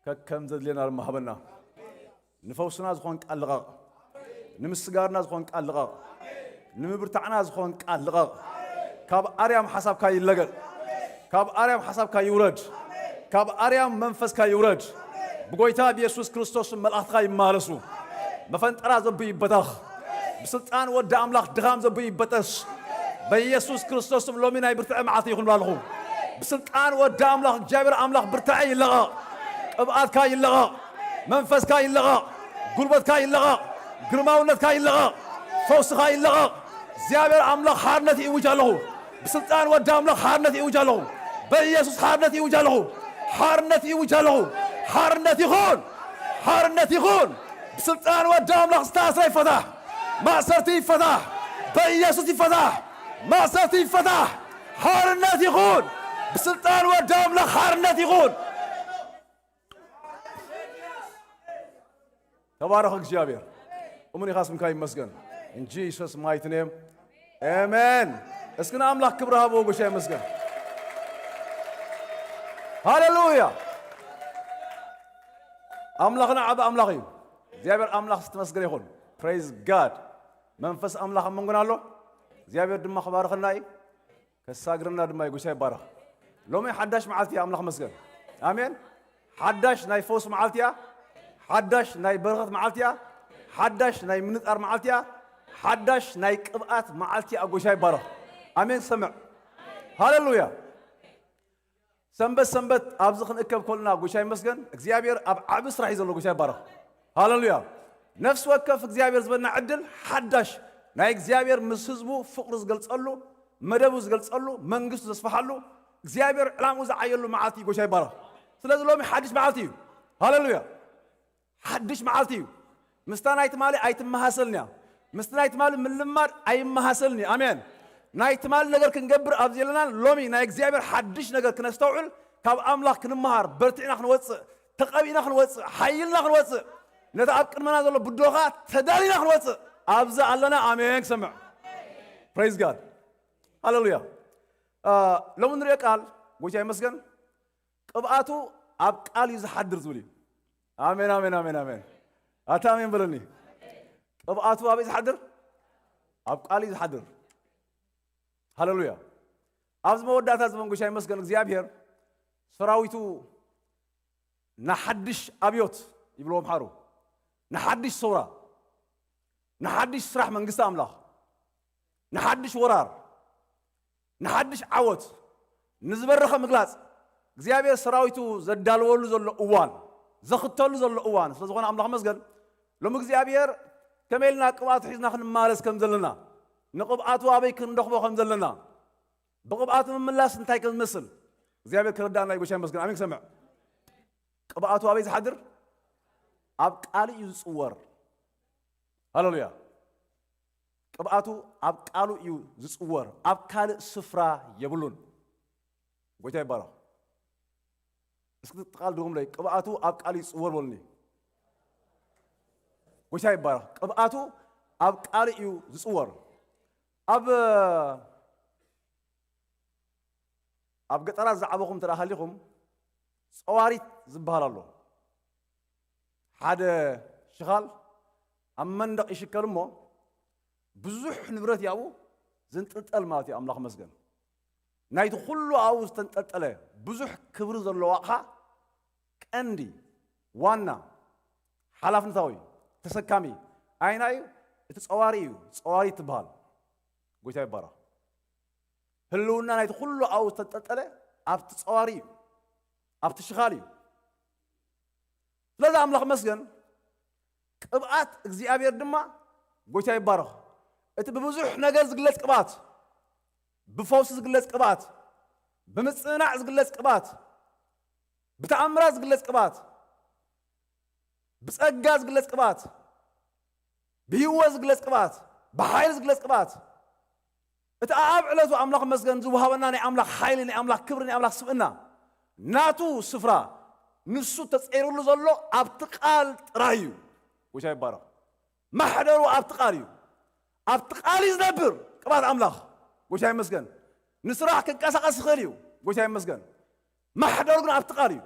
ከከም ዘድልየና ድማ ሃበና። ንፈውስና ዝኾን ቃል ልቐቕ። ንምስጋርና ዝኾን ቃል ልቐቕ። ንምብርታዕና ዝኾን ቃል ልቐቕ። ካብ ኣርያም ሓሳብካ ይለገጥ። ካብ ኣርያም ሓሳብካ ይውረድ። ካብ ኣርያም መንፈስካ ይውረድ። ብጎይታ ብየሱስ ክርስቶስ መልኣኽትኻ ይመላለሱ። መፈንጠራ ዘቡ ይበተኽ። ብስልጣን ወዲ ኣምላኽ ድኻም ዘቡ ይበጠስ። በኢየሱስ ክርስቶስ ስም ሎሚ ናይ ብርትዐ መዓልቲ ይኹን ብላለኹ። ብስልጣን ወዲ ኣምላኽ እግዚኣብሔር ኣምላኽ ብርትዐ ይለቐቕ። ቅብኣትካ ይለቐቕ። መንፈስካ ይለቐቕ። ጉልበትካ ይለቐቕ። ግርማውነትካ ይለቐቕ። ፈውስኻ ይለቐቕ። እግዚኣብሔር ኣምላኽ ሓርነት ይእውጅ ኣለኹ። ብስልጣን ወዲ ኣምላኽ ሓርነት ይእውጅ ኣለኹ። በኢየሱስ ሓርነት ይእውጅ ኣለኹ። ሓርነት ይእውጅ ኣለኹ። ሓርነት ይኹን። ሓርነት ይኹን። ብስልጣን ወዲ ኣምላኽ ዝተኣስረ ይፈታሕ። ማእሰርቲ ይፈታሕ። በኢየሱስ ይፈታሕ። ማእሰርቲ ይፈታሕ። ሓርነት ይኹን። ብስልጣን ወዲ ኣምላኽ ሓርነት ይኹን። ተባረኽ እግዚኣብሔር። እሙን ኢኻ፣ ስምካ ይመስገን። In Jesus mighty name. Amen. እስኪ ንኣምላኽ ክብሪ ሃብዎ፣ ጎይታ ይመስገን። ሃሌሉያ። ኣምላኽና ዓቢ ኣምላኽ እዩ። እግዚኣብሔር ኣምላኽ ዝተመስገነ ይኹን። Praise God. መንፈስ ኣምላኽ ኣብ መንጎና ኣሎ። እግዚኣብሔር ድማ ክባርኸና እዩ። ከሳግረና ድማ እዩ። ጎይታ ይባረኽ። ሎሚ ሓዳሽ መዓልቲ እያ፣ ኣምላኽ መስገን። ኣሜን። ሓዳሽ ናይ ፈውስ መዓልቲ እያ። ሓዳሽ ናይ በረኸት መዓልቲ እያ። ሓዳሽ ናይ ምንጣር መዓልቲ እያ። ሓዳሽ ናይ ቅብኣት መዓልቲ እያ። ጎይታ ይባረኽ። ኣሜን። ሰምዕ። ሃሌሉያ። ሰንበት ሰንበት ኣብዚ ክንእከብ ከልና ጎይታ ይመስገን። እግዚኣብሔር ኣብ ዓቢ ስራሕ እዩ ዘሎ። ጎይታ ይባረኽ። ሃሌሉያ። ነፍሲ ወከፍ እግዚኣብሔር ዝበና ዕድል ሓዳሽ ናይ እግዚኣብሔር ምስ ህዝቡ ፍቕሪ ዝገልጸሉ፣ መደቡ ዝገልጸሉ፣ መንግስቱ ዘስፍሓሉ፣ እግዚኣብሔር ዕላምኡ ዝዓየሉ መዓልቲ እዩ። ጎይታ ይባረኽ። ስለዚ ሎሚ ሓድሽ መዓልቲ እዩ። ሃሌሉያ። ሓድሽ መዓልቲ እዩ። ምስታ ናይ ትማሊ ኣይትመሃሰልን እያ። ምስቲ ናይ ትማሊ ምልማድ ኣይመሃሰልን እዩ። ኣሜን። ናይ ትማሊ ነገር ክንገብር ኣብ ዘለና ሎሚ ናይ እግዚኣብሔር ሓድሽ ነገር ክነስተውዕል፣ ካብ ኣምላኽ ክንመሃር፣ በርቲዕና ክንወፅእ፣ ተቐቢእና ክንወፅእ፣ ሓይልና ክንወፅእ፣ ነቲ ኣብ ቅድመና ዘሎ ብድሆ ኸዓ ተዳሊና ክንወፅእ ኣብዚ ኣለና። ኣሜን ክሰምዕ። Praise God. ሃሌሉያ። አ፣ ሎሚ ንሪኦ ቃል፣ ጎይታ ይመስገን፣ ቅብኣቱ ኣብ ቃል እዩ ዝሓድር ዝብል እዩ። ኣሜን፣ ኣሜን፣ ኣሜን፣ ኣሜን። ኣታ ኣሜን በለኒ። ቅብኣቱ ኣበይ ዝሓድር? ኣብ ቃል እዩ ዝሓድር። ሃሌሉያ። ኣብዚ መወዳእታ ዘመን ጎይታ ይመስገን እግዚኣብሔር ሰራዊቱ ንሓድሽ ኣብዮት ይብልዎ ኣምሓሩ። ንሓድሽ ሰውራ። ንሓድሽ ስራሕ መንግስቲ ኣምላኽ። ንሓድሽ ወራር። ንሓድሽ ዓወት። ንዝበረኸ ምግላጽ እግዚኣብሔር ሰራዊቱ ዘዳልወሉ ዘሎ እዋን፣ ዘኽተሉ ዘሎ እዋን ስለ ዝኾነ ኣምላኽ መስገን። ሎሚ እግዚኣብሔር ከመይ ኢልና ቅብኣቱ ሒዝና ክንመላለስ ከም ዘለና፣ ንቅብኣቱ ኣበይ ክንረኽቦ ከም ዘለና፣ ብቅብኣቱ ምምላስ እንታይ ከም ዝመስል እግዚኣብሔር ክረዳእና እዩ። ጎይታ ይመስገን። ኣሜን ክሰምዕ። ቅብኣቱ ኣበይ ዝሓድር? ኣብ ቃል እዩ ዝጽወር። ሃሌሉያ። ቅብኣቱ ኣብ ቃሉ እዩ ዝጽወር፣ ኣብ ካልእ ስፍራ የብሉን። ጎይታ ይባረኽ። እስኪ እቲ ቃል ድገሙለይ፣ ቅብኣቱ ኣብ ቃል ይጽወር በሉኒ። ጎይታ ይባረኽ። ቅብኣቱ ኣብ ቃል እዩ ዝጽወር። ኣብ፣ ኣብ ገጠራት ዝዓበኹም እንተ ደኣ ሃሊኹም፣ ጸዋሪት ዝበሃል ኣሎ። ሓደ ሽኻል ኣብ መንደቕ ይሽከል እሞ፣ ብዙሕ ንብረት ያብኡ ዝንጥልጠል ማለት እዩ። ኣምላኽ መስገን። ናይቲ ኩሉ ኣብኡ ዝተንጠልጠለ ብዙሕ ክብሪ ዘለዎ ኣቕሓ ቀንዲ ዋና ሓላፍነታዊ ተሰካሚ ኣይና እዩ? እቲ ጸዋሪ እዩ። ጸዋሪ ትበሃል። ጎይታ ይባረኽ። ህልውና ናይቲ ኩሉ ኣብኡ ዝተንጠልጠለ ኣብቲ ጸዋሪ እዩ። ኣብቲ ሽኻል እዩ። ስለዚ ኣምላኽ መስገን። ቅብኣት እግዚኣብሔር ድማ ጎይታ ይባረኽ። እቲ ብብዙሕ ነገር ዝግለጽ ቅብኣት፣ ብፈውሲ ዝግለጽ ቅብኣት፣ ብምጽንናዕ ዝግለጽ ቅብኣት፣ ብተኣምራት ዝግለጽ ቅብኣት፣ ብጸጋ ዝግለጽ ቅብኣት፣ ብህይወት ዝግለጽ ቅብኣት፣ ብሓይሊ ዝግለጽ ቅብኣት፣ እቲ ኣብ ዕለቱ ኣምላኽ መስገን ዝወሃበና ናይ ኣምላኽ ሓይሊ፣ ናይ ኣምላኽ ክብሪ፣ ናይ ኣምላኽ ስብእና፣ ናቱ ስፍራ፣ ንሱ ተጸይሩሉ ዘሎ ኣብቲ ቃል ጥራይ እዩ። ጎይታ ይባረኽ። ማሕደሩ ኣብቲ ቃል እዩ። ኣብቲ ቃል እዩ ዝነብር ቅብኣት ኣምላኽ። ጎይታ ይመስገን። ንስራሕ ክንቀሳቐስ ይኽእል እዩ። ጎይታ ይመስገን። ማሕደሩ ግን ኣብቲ ቃል እዩ።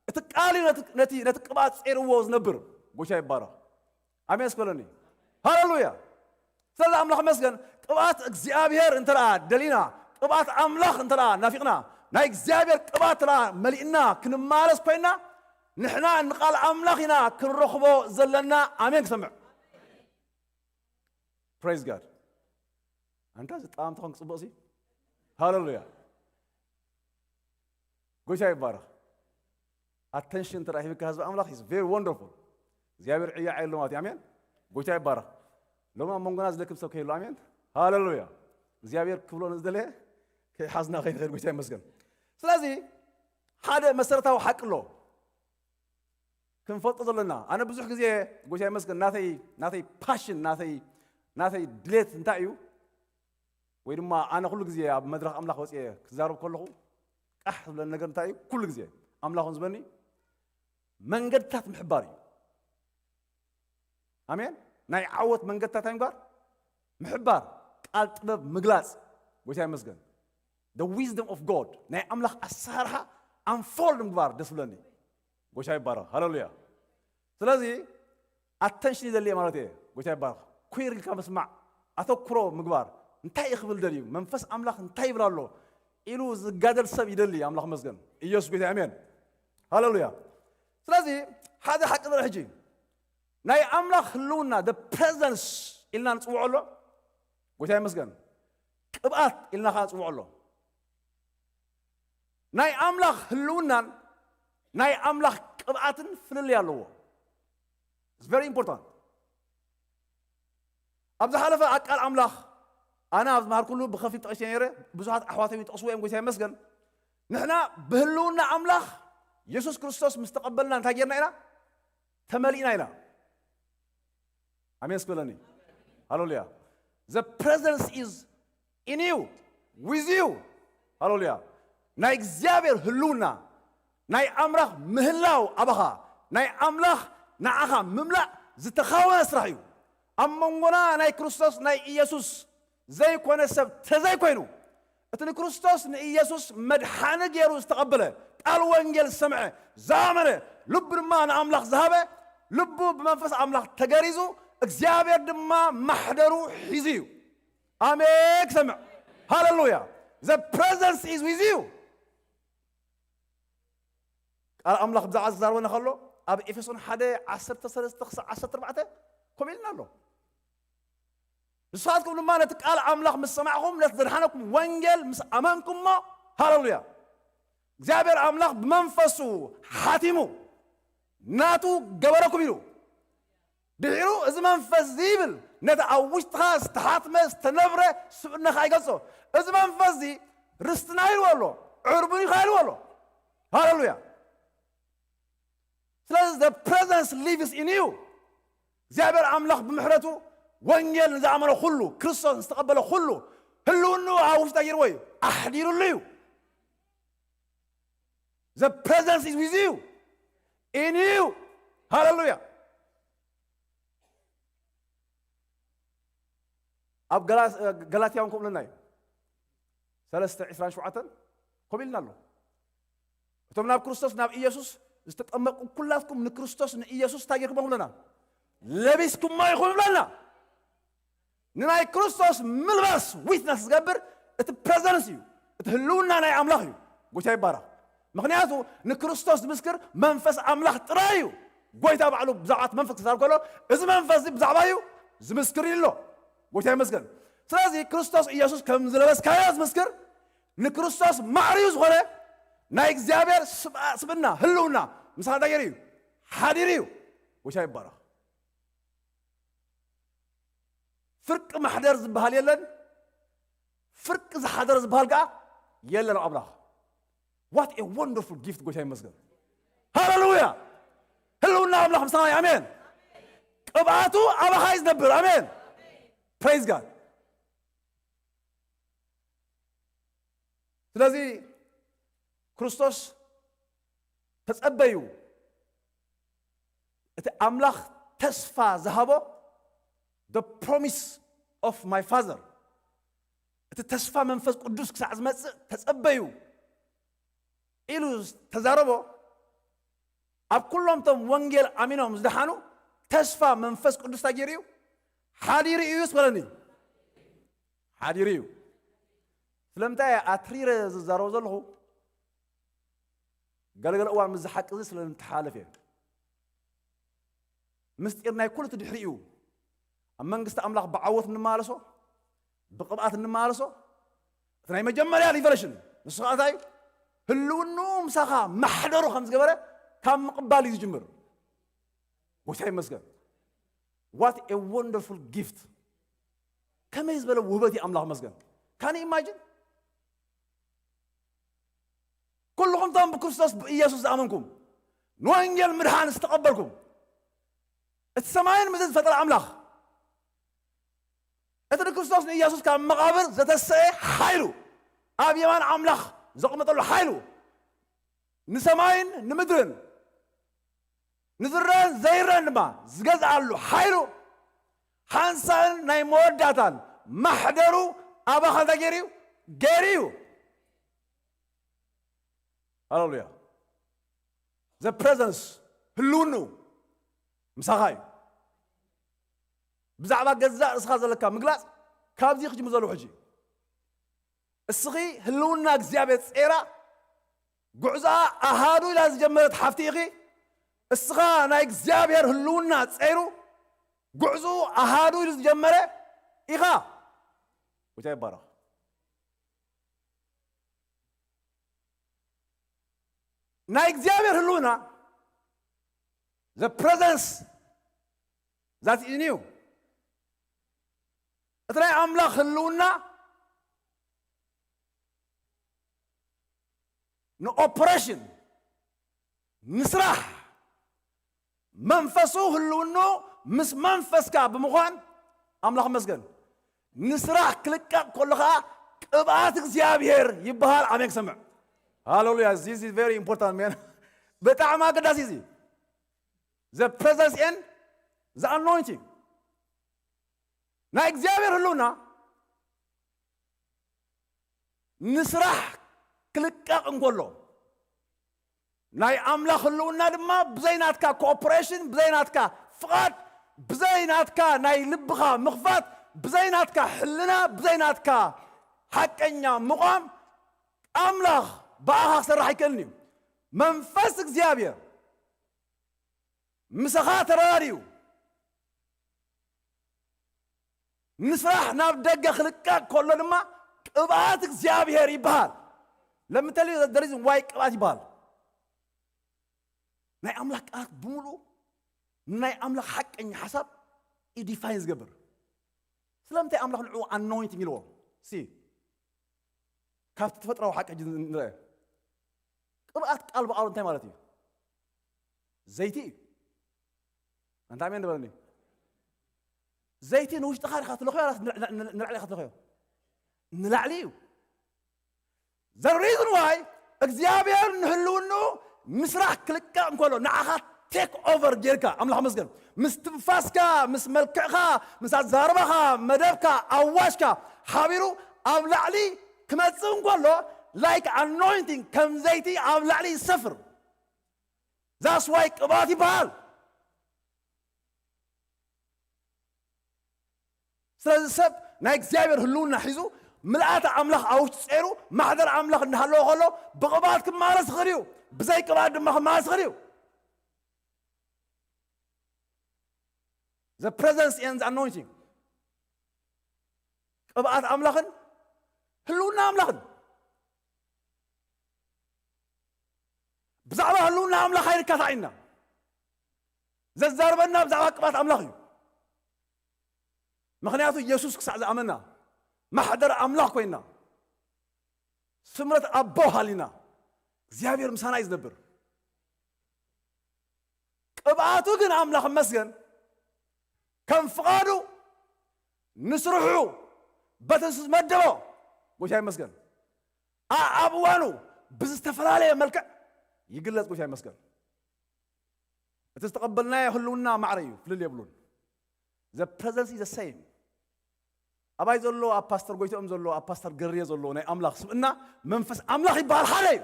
እቲ ቃል እዩ ነቲ ቅብኣት ጸይርዎ ዝነብር። ጎይታ ይባረኽ። ኣሜን እስከ በለኒ። ሃሌሉያ። ስለዚ ኣምላኽ መስገን። ቅብኣት እግዚኣብሔር እንተ ደሊና፣ ቅብኣት ኣምላኽ እንተ ናፊቕና፣ ናይ እግዚኣብሔር ቅብኣት እንተ መሊእና ክንማለስ ኮይና፣ ንሕና ንቓል ኣምላኽ ኢና ክንረኽቦ ዘለና። ኣሜን ክሰምዕ። ፕሬዝ ጋድ። ኣንታ ዝጠማምቲ ኾንክ ጽቡቕ ሲ። ሃሌሉያ። ጎይታ ይባረኽ። ኣተንሽን እንተ ሂብካ ህዝቢ ኣምላኽ is very wonderful። እግዚኣብሔር ዕያ ዓይሎ ማለት እዩ። ኣሜን። ጎይታ ይባረኽ። ሎማ ኣብ መንጎና ዝደክም ሰብ ከይሉ። ኣሜን። ሃሌሉያ። እግዚኣብሔር ክብሎ ንዝደለየ ከይሓዝና ከይንኸይድ። ጎይታ ይመስገን። ስለዚ ሓደ መሰረታዊ ሓቂ ኣሎ ክንፈልጦ ዘለና። ኣነ ብዙሕ ግዜ ጎይታ ይመስገን ናተይ ናተይ ፓሽን ናተይ ናተይ ድሌት እንታይ እዩ? ወይ ድማ ኣነ ኩሉ ግዜ ኣብ መድረኽ ኣምላኽ ወፅየ ክዛረብ ከለኹ ቃሕ ዝብለኒ ነገር እንታይ እዩ? ኩሉ ግዜ ኣምላኽ እውን ዝበኒ መንገድታት ምሕባር እዩ። ኣሜን። ናይ ዓወት መንገድታት እንታይ ምግባር? ምሕባር፣ ቃል ጥበብ ምግላጽ። ጎይታ ይመስገን። The wisdom of God፣ ናይ ኣምላኽ ኣሰራርሓ ኣንፎልድ ምግባር ደስ ብለኒ። ጎይታ ይባረኽ። ሃሌሉያ። ስለዚ ኣተንሽን ይደሊ ማለት እየ። ጎይታ ይባረኽ። ኩይር ኢልካ ምስማዕ፣ ኣተኩሮ ምግባር፣ እንታይ እዩ ክብል ደልዩ፣ መንፈስ ኣምላኽ እንታይ ይብል ኣሎ ኢሉ ዝጋደል ሰብ ይደሊ። ኣምላኽ መስገን። ኢየሱስ ጎይታ። ኣሜን። ሃሌሉያ። ስለዚ ሓደ ሓቂ ንርኢ ሕጂ። ናይ ኣምላኽ ህልውና፣ the presence ኢልና ንጽውዖ ኣሎ። ጎይታ ይመስገን። ቅብኣት ኢልና ከዓ ንጽውዖ ኣሎ። ናይ ኣምላኽ ህልውናን ናይ ኣምላኽ ቅብኣትን ፍልልይ ኣለዎ። It's very important። ኣብ ዝሓለፈ ኣብ ቃል ኣምላኽ ኣነ ኣብ ዝመሃርኩሉ ብኸፊል ጠቒሰ ነይረ። ብዙሓት ኣሕዋተይ ይጠቕስዎ እዮም። ጎይታ ይመስገን። ንሕና ብህልውና ኣምላኽ የሱስ ክርስቶስ ምስ ተቐበልና እንታይ ጌርና ኢና? ተመሊእና ኢና። ኣሜን እስክበለኒ። ሃሌሉያ። The presence is in you, with you. ሃሌሉያ። ናይ እግዚኣብሔር ህልውና፣ ናይ ኣምላኽ ምህላው ኣባኻ፣ ናይ ኣምላኽ ንዓኻ ምምላእ ዝተኻወነ ስራሕ እዩ። ኣብ መንጎና ናይ ክርስቶስ ናይ ኢየሱስ ዘይኮነ ሰብ ተዘይኮይኑ፣ እቲ ንክርስቶስ ንኢየሱስ መድሓኒ ገይሩ ዝተቐበለ፣ ቃል ወንጌል ዝሰምዐ፣ ዝኣመነ፣ ልቡ ድማ ንኣምላኽ ዝሃበ፣ ልቡ ብመንፈስ ኣምላኽ ተገሪዙ፣ እግዚኣብሔር ድማ ማሕደሩ ሒዙ እዩ። ኣሜን ክሰምዕ። ሃሌሉያ። The presence is with you። ቃል ኣምላኽ ብዛዕባ ዝዛረበና ከሎ ኣብ ኤፌሶን ሓደ ዓሰርተ ሰለስተ ክሳዕ ዓሰርተ ኣርባዕተ ከምኡ ኢልና ኣሎ። ንስኻትኩም ድማ ነቲ ቃል ኣምላኽ ምስ ሰማዕኹም፣ ነቲ ዘድሓነኩም ወንጌል ምስ ኣመንኩሞ፣ ሃሌሉያ፣ እግዚኣብሔር ኣምላኽ ብመንፈሱ ሓቲሙ ናቱ ገበረኩም ኢሉ። ድሒሩ እዚ መንፈስ እዚ ይብል፣ ነቲ ኣብ ውሽጥኻ ዝተሓትመ ዝተነብረ ስብእናኻ ይገልጾ። እዚ መንፈስ እዚ ርስትና ኢልዎ ኣሎ፣ ዕርቡን ኢኻ ኢልዎ ኣሎ። ሃሌሉያ። ስለዚ the presence lives in you። እግዚኣብሔር ኣምላኽ ብምሕረቱ ወንጌል ንዝኣመነ ኩሉ፣ ክርስቶስ ዝተቐበለ ኩሉ ህልውንኡ ኣብ ውሽጢ ገይርዎ እዩ፣ ኣሕዲሩሉ እዩ። The presence is with you, in you. ሃሌሉያ። ኣብ ገላ- ገላትያ እውን ከምኡ ኢልና እዩ። ሰለስተ ዕስራን ሸውዓተን ከምኡ ኢልና ኣሎ። እቶም ናብ ክርስቶስ ናብ ኢየሱስ ዝተጠመቁ ኩላትኩም ንክርስቶስ ንኢየሱስ እንታይ ጌርኩሞ ክብለና? ለቢስኩሞ ኢኹም ይብለና። ንናይ ክርስቶስ ምልባስ ዊትነስ ዝገብር እቲ ፕሬዘንስ እዩ፣ እቲ ህልውና ናይ ኣምላኽ እዩ። ጎይታ ይባረኽ። ምኽንያቱ ንክርስቶስ ዝምስክር መንፈስ ኣምላኽ ጥራይ እዩ። ጎይታ ባዕሉ ብዛዕባ እቲ መንፈስ ክዛረብ ከሎ እዚ መንፈስ እዚ ብዛዕባ እዩ ዝምስክር ኢሉ ኣሎ። ጎይታ ይመስገን። ስለዚ ክርስቶስ ኢየሱስ ከም ዝለበስካዮ ዝምስክር ንክርስቶስ ማዕርዩ ዝኾነ ናይ እግዚኣብሔር ስብኣ- ስብእና ህልውና ምሳኻ እንታይ ገይሩ እዩ? ሓዲሩ እዩ። ጎይታ ይባረኽ። ፍርቂ ማሕደር ዝበሃል የለን፣ ፍርቂ ዝሓደር ዝበሃል ከዓ የለን። ኣምላኽ what a wonderful gift። ጎይታ ይመስገን። ሃሌሉያ። ህልውና ኣምላኽ ምሳና እዩ። ኣሜን። ቅብኣቱ ኣባኻ እዩ ዝነብር። ኣሜን። ፕሬዝ ጋድ። ስለዚ ክርስቶስ ተጸበዩ፣ እቲ ኣምላኽ ተስፋ ዝሃቦ the promise of my father፣ እቲ ተስፋ መንፈስ ቅዱስ ክሳዕ ዝመጽእ ተጸበዩ ኢሉ ተዛረቦ። ኣብ ኩሎም እቶም ወንጌል ኣሚኖም ዝደሓኑ ተስፋ መንፈስ ቅዱስ እንታይ ገይሩ እዩ? ሓዲሩ እዩ ዝበለኒ። ሓዲሩ እዩ። ስለምንታይ ኣትሪረ ዝዛረቦ ዘለኹ? ገለገለ እዋን ምስ ዝሓቂ እዚ ስለ እንተሓላለፍ እየ። ምስጢር ናይ ኩሉ እቲ ድሕሪኡ ኣብ መንግስቲ ኣምላኽ ብዓወት እንመላለሶ፣ ብቕብኣት እንመላለሶ፣ እቲ ናይ መጀመርያ ሪቨሌሽን ንሱ ኸዓ እንታይ እዩ? ህልውንኡ ምሳኻ ማሕደሩ ከም ዝገበረ ካብ ምቕባል እዩ ዝጅምር። ጎይታ ይመስገን። What a wonderful gift! ከመይ ዝበለ ውህበት እዩ ኣምላኽ መስገን። Can you imagine? ኩልኹም እቶም ብክርስቶስ ብኢየሱስ ዝኣመንኩም፣ ንወንጌል ምድሓን ዝተቐበልኩም፣ እቲ ሰማይን ምድርን ዝፈጠረ ኣምላኽ፣ እቲ ንክርስቶስ ንኢየሱስ ካብ መቓብር ዘተሰኤ ሓይሉ፣ ኣብ የማን ኣምላኽ ዘቕመጠሉ ሓይሉ፣ ንሰማይን ንምድርን፣ ንዝረአን ዘይረአን ድማ ዝገዝኣሉ ሓይሉ፣ ሓንሳእን ናይ መወዳእታን ማሕደሩ ኣባኻ እንታይ ገይሩ እዩ? ገይሩ እዩ። ሃሌሉያ። The presence፣ ህልውንኡ ምሳኻ እዩ። ብዛዕባ ገዛእ ርእስኻ ዘለካ ምግላጽ ካብዚ ክጅምር ዘለዉ ሕጂ። እስኺ ህልውና እግዚኣብሔር ጸይራ፣ ጉዕዞኣ ኣሃዱ ኢላ ዝጀመረት ሓፍቲ ኢኺ። እስኻ ናይ እግዚኣብሔር ህልውና ጸይሩ፣ ጉዕዞኡ ኣሃዱ ኢሉ ዝጀመረ ኢኻ። ጎይታ ይባረኽ። ናይ እግዚኣብሔር ህልውና፣ the presence that is in you፣ እቲ ናይ ኣምላኽ ህልውና ንኦፕሬሽን፣ ንስራሕ፣ መንፈሱ ህልውኑ ምስ መንፈስካ ብምዃን፣ ኣምላኽ መስገን፣ ንስራሕ ክልቀቕ ከሎ ኸዓ ቅብኣት እግዚኣብሔር ይበሃል። ኣሜን ክሰምዕ። ሃሌሉያ። This is very important, man። ብጣዕሚ ኣገዳሲ እዚ። The presence and the anointing። ናይ እግዚኣብሔር ህልውና ንስራሕ ክልቀቕ እንከሎ፣ ናይ ኣምላኽ ህልውና ድማ ብዘይ ናትካ ኮኦፕሬሽን፣ ብዘይ ናትካ ፍቓድ፣ ብዘይ ናትካ ናይ ልብኻ ምኽፋት፣ ብዘይ ናትካ ሕልና፣ ብዘይ ናትካ ሓቀኛ ምዃም ኣምላኽ ብኣኻ ክሰርሕ ኣይክእልን እዩ። መንፈስ እግዚኣብሔር ምሳኻ ተረዳዲኡ ንስራሕ ናብ ደገ ክልቀቕ ከሎ ድማ ቅብኣት እግዚኣብሔር ይበሃል። Let me tell you the reason why ቅብኣት ይበሃል። ናይ ኣምላኽ ቃላት ብምሉኡ ናይ ኣምላኽ ሓቀኛ ሓሳብ እዩ ዲፋይን ዝገብር። ስለምንታይ ኣምላኽ ንዕኡ ኣኖይንቲንግ ኢልዎ? ሲ ካብቲ ተፈጥራዊ ሓቂ ሕጂ ንርአ። ቅብኣት ቃል ብቓሉ እንታይ ማለት እዩ? ዘይቲ እዩ። ኣንታ ኣሜን ንበለኒ። ዘይቲ ንውሽጥኻ ኢኻ ትለኽዮ፣ ንላዕሊ ኢኻ ትለኽዮ? ንላዕሊ እዩ። The reason why እግዚኣብሔር ንህልውንኡ ምስራሕ ክልቀቕ እንከሎ ንዓኻ ቴክ ኦቨር ጌርካ፣ ኣምላኽ መስገን፣ ምስ ትንፋስካ፣ ምስ መልክዕኻ፣ ምስ ኣዛርባኻ፣ መደብካ፣ ኣዋጅካ ሓቢሩ ኣብ ላዕሊ ክመጽእ እንከሎ፣ ላይክ ኣኖይንቲንግ፣ ከም ዘይቲ ኣብ ላዕሊ ይሰፍር። ዛስ ዋይ ቅብኣት ይበሃል። ስለዚ ሰብ ናይ እግዚኣብሔር ህልውና ሒዙ ምልኣተ ኣምላኽ ኣብ ውሽጡ ጸይሩ ማሕደር ኣምላኽ እንዳሃለወ ከሎ ብቕብኣት ክመላለስ ይኽእል እዩ፣ ብዘይ ቅብኣት ድማ ክመላለስ ይኽእል እዩ። The presence and the anointing፣ ቅብኣት ኣምላኽን ህልውና ኣምላኽን። ብዛዕባ ህልውና ኣምላኽ ኣይንካታዕ ኢና። ዘዛርበና ብዛዕባ ቅብኣት ኣምላኽ እዩ። ምኽንያቱ የሱስ ክሳዕ ዝኣመና ማሕደር ኣምላኽ ኮይና ስምረት ኣቦ ሃሊና እግዚኣብሔር ምሳና እዩ ዝነብር። ቅብኣቱ ግን ኣምላኽ መስገን ከም ፍቓዱ ንስርሑ በቲ ንሱ ዝመደቦ፣ ጎይታ ይመስገን፣ ኣ- ኣብ እዋኑ ብዝተፈላለየ መልክዕ ይግለጽ። ጎይታ ይመስገን። እቲ ዝተቐበልናዮ ህልውና ማዕረ እዩ፣ ፍልል የብሉን። The presence is the same። ኣባይ ዘሎ፣ ኣብ ፓስተር ጎይትኦም ዘሎ፣ ኣብ ፓስተር ገርየ ዘሎ ናይ ኣምላኽ ስብእና መንፈስ ኣምላኽ ይበሃል፣ ሓደ እዩ።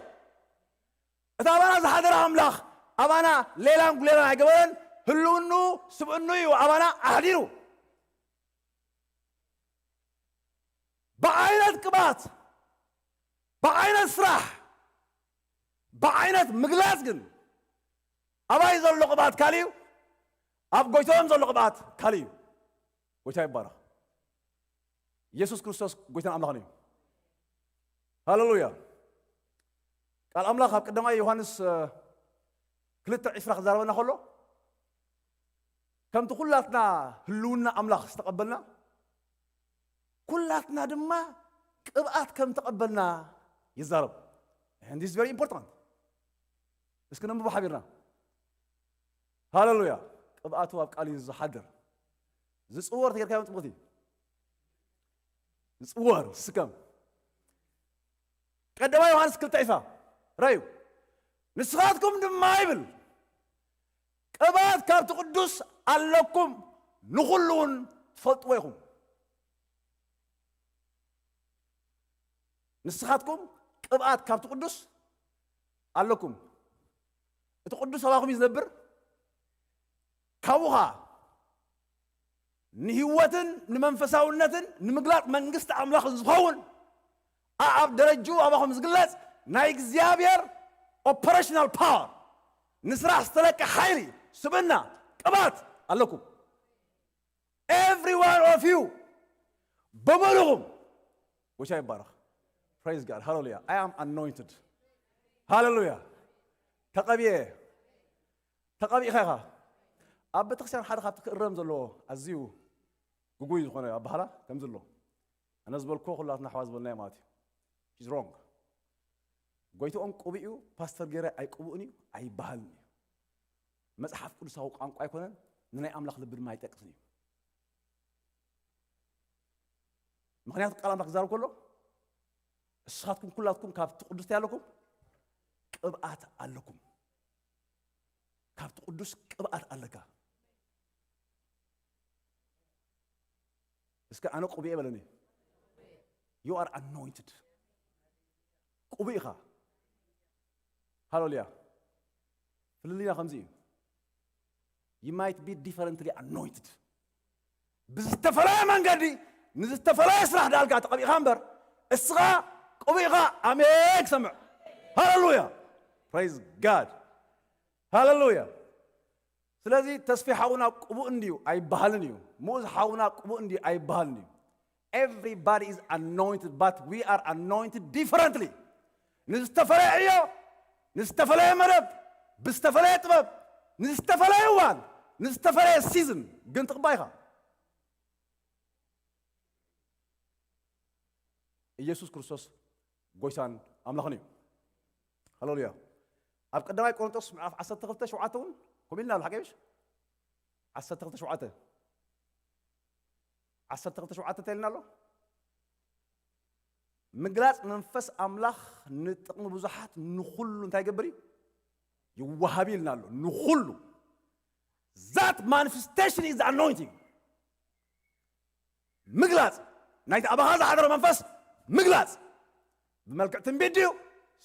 እቲ ኣባና ዝሓደረ ኣምላኽ ኣባና ሌላን ጉሌላን ኣይገበረን። ህልውኑ ስብእኑ እዩ ኣባና ኣሕዲሩ። ብዓይነት ቅብኣት፣ ብዓይነት ስራሕ፣ ብዓይነት ምግላጽ ግን ኣባይ ዘሎ ቅብኣት ካልእ እዩ፣ ኣብ ጎይቶም ዘሎ ቅብኣት ካልእ እዩ። ጎይታ ይባረኽ። ኢየሱስ ክርስቶስ ጎይታን ኣምላኽን እዩ። ሃሌሉያ። ቃል ኣምላኽ ኣብ ቀዳማይ ዮሃንስ ክልተ ዕስራ ክዛረበና ከሎ፣ ከምቲ ኩላትና ህልውና ኣምላኽ ዝተቐበልና፣ ኩላትና ድማ ቅብኣት ከም ተቐበልና ይዛረብ። And this is very important። እስኪ ነንብቦ ሓቢርና። ሃሌሉያ። ቅብኣቱ ኣብ ቃል እዩ ዝሓድር። ዝጽወር ተጌርካዮ ጽቡቕቲ። ዝጽወር ስከም። ቀዳማይ ዮሃንስ ክልተ ዕስራ ራዩ። ንስኻትኩም ድማ ይብል፣ ቅብኣት ካብቲ ቅዱስ ኣለኩም፣ ንኹሉ እውን ትፈልጥዎ ኢኹም። ንስኻትኩም ቅብኣት ካብቲ ቅዱስ ኣለኩም። እቲ ቅዱስ ኣባኹም እዩ ዝነብር። ካብኡ ኸዓ ንህይወትን ንመንፈሳውነትን ንምግላጥ መንግስቲ ኣምላኽን ዝኸውን፣ ኣኣብ ደረጅኡ ኣባኹም ዝግለጽ ናይ እግዚኣብሔር ኦፐሬሽናል ፓወር፣ ንስራሕ ዝተለቀ ሓይሊ፣ ስብእና፣ ቅብኣት ኣለኩም። Every one of you፣ ብምሉኹም። ጎይታ ይባረኽ። Praise God። ሃሌሉያ። I am anointed። ሃሌሉያ። ተቐብየ። ተቐቢእኻ ኢኻ። ኣብ ቤተክርስትያን ሓደ ካብቲ ክእረም ዘለዎ ኣዝዩ ግጉይ ዝኾነ ኣባህላ ከምዚ ኣሎ። ኣነ ዝበልክዎ ኩላትና ኣሕዋት ዝበልናዮ ማለት እዩ። He's wrong። ጎይትኦም ቅቡእ እዩ፣ ፓስተር ገይረ ኣይቅቡእን እዩ፣ ኣይበሃልን እዩ። መጽሓፍ ቅዱሳዊ ቋንቋ ኣይኮነን፣ ንናይ ኣምላኽ ልቢ ድማ ኣይጠቅስን እዩ። ምኽንያቱ ቃል ኣምላኽ ክዛረብ ከሎ፣ "ንስኻትኩም ኩላትኩም ካብቲ ቅዱስ እንታይ ኣለኩም? ቅብኣት ኣለኩም።" ካብቲ ቅዱስ ቅብኣት ኣለካ። እስከ ኣነ ቅቡእ እየ በለኒ። You are anointed። ቅቡእ ኢኻ። ሃሌሉያ። ፍልልይና ከምዚ እዩ። You might be differently anointed። ብዝተፈለየ መንገዲ ንዝተፈለየ ስራሕ ዳልጋ ተቐቢእኻ እምበር፣ እስኻ ቅቡእ ኢኻ። ኣሜን ክሰምዕ። ሃሌሉያ። Praise God። ሃሌሉያ። ስለዚ ተስፊ ሓውና ቅቡእ እንድዩ ኣይበሃልን እዩ። ሙኡዝ ሓውና ቅቡእ እንድዩ ኣይበሃልን እዩ። Everybody is anointed, but we are anointed differently። ንዝተፈለየ ዕዮ፣ ንዝተፈለየ መደብ፣ ብዝተፈለየ ጥበብ፣ ንዝተፈለየ እዋን፣ ንዝተፈለየ ሲዝን ግን ትቕባእ ኢኻ። ኢየሱስ ክርስቶስ ጎይታን ኣምላኽን እዩ። ሃሌሉያ። ኣብ ቀዳማይ ቆሮንቶስ ምዕራፍ ዓሰርተ ክልተ ሸውዓተ እውን ከምኡ ኢልና ኣሎ፣ ሓቂ ምሽ? ዓሰርተ ክልተ ሸውዓተ። ዓሰርተ ክልተ ሸውዓተ እንታይ ኢልና ኣሎ? ምግላጽ መንፈስ ኣምላኽ ንጥቕሚ ብዙሓት ንኹሉ እንታይ ይገብር እዩ? ይወሃብ እዩ ኢልና ኣሎ። ንኹሉ። That manifestation is anointing። ምግላጽ፣ ናይቲ ኣባኻ ዝሓደረ መንፈስ ምግላጽ። ብመልክዕ ትንቢት ድዩ?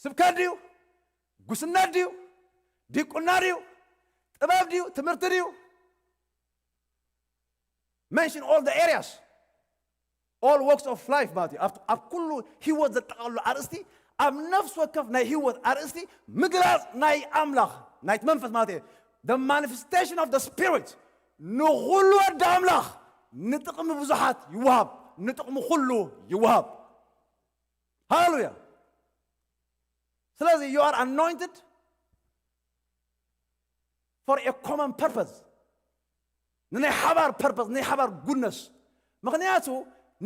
ስብከት ድዩ? ጉስነት ድዩ? ዲቁና ድዩ? ጥበብ ድዩ? ትምህርቲ ድዩ? Mention all the areas, all walks of life ማለት እዩ። ኣብ ኣብ ኩሉ ህይወት ዘጠቓልሉ ኣርእስቲ፣ ኣብ ነፍሲ ወከፍ ናይ ህይወት ኣርእስቲ ምግላጽ ናይ ኣምላኽ፣ ናይቲ መንፈስ ማለት እዩ። The manifestation of the spirit ንኹሉ ወዲ ኣምላኽ ንጥቕሚ ብዙሓት ይወሃብ፣ ንጥቕሚ ኩሉ ይወሃብ። ሃሌሉያ። ስለዚ you are anointed for a common purpose። ንናይ ሓባር ፐርፐስ፣ ናይ ሓባር ጉድነስ። ምኽንያቱ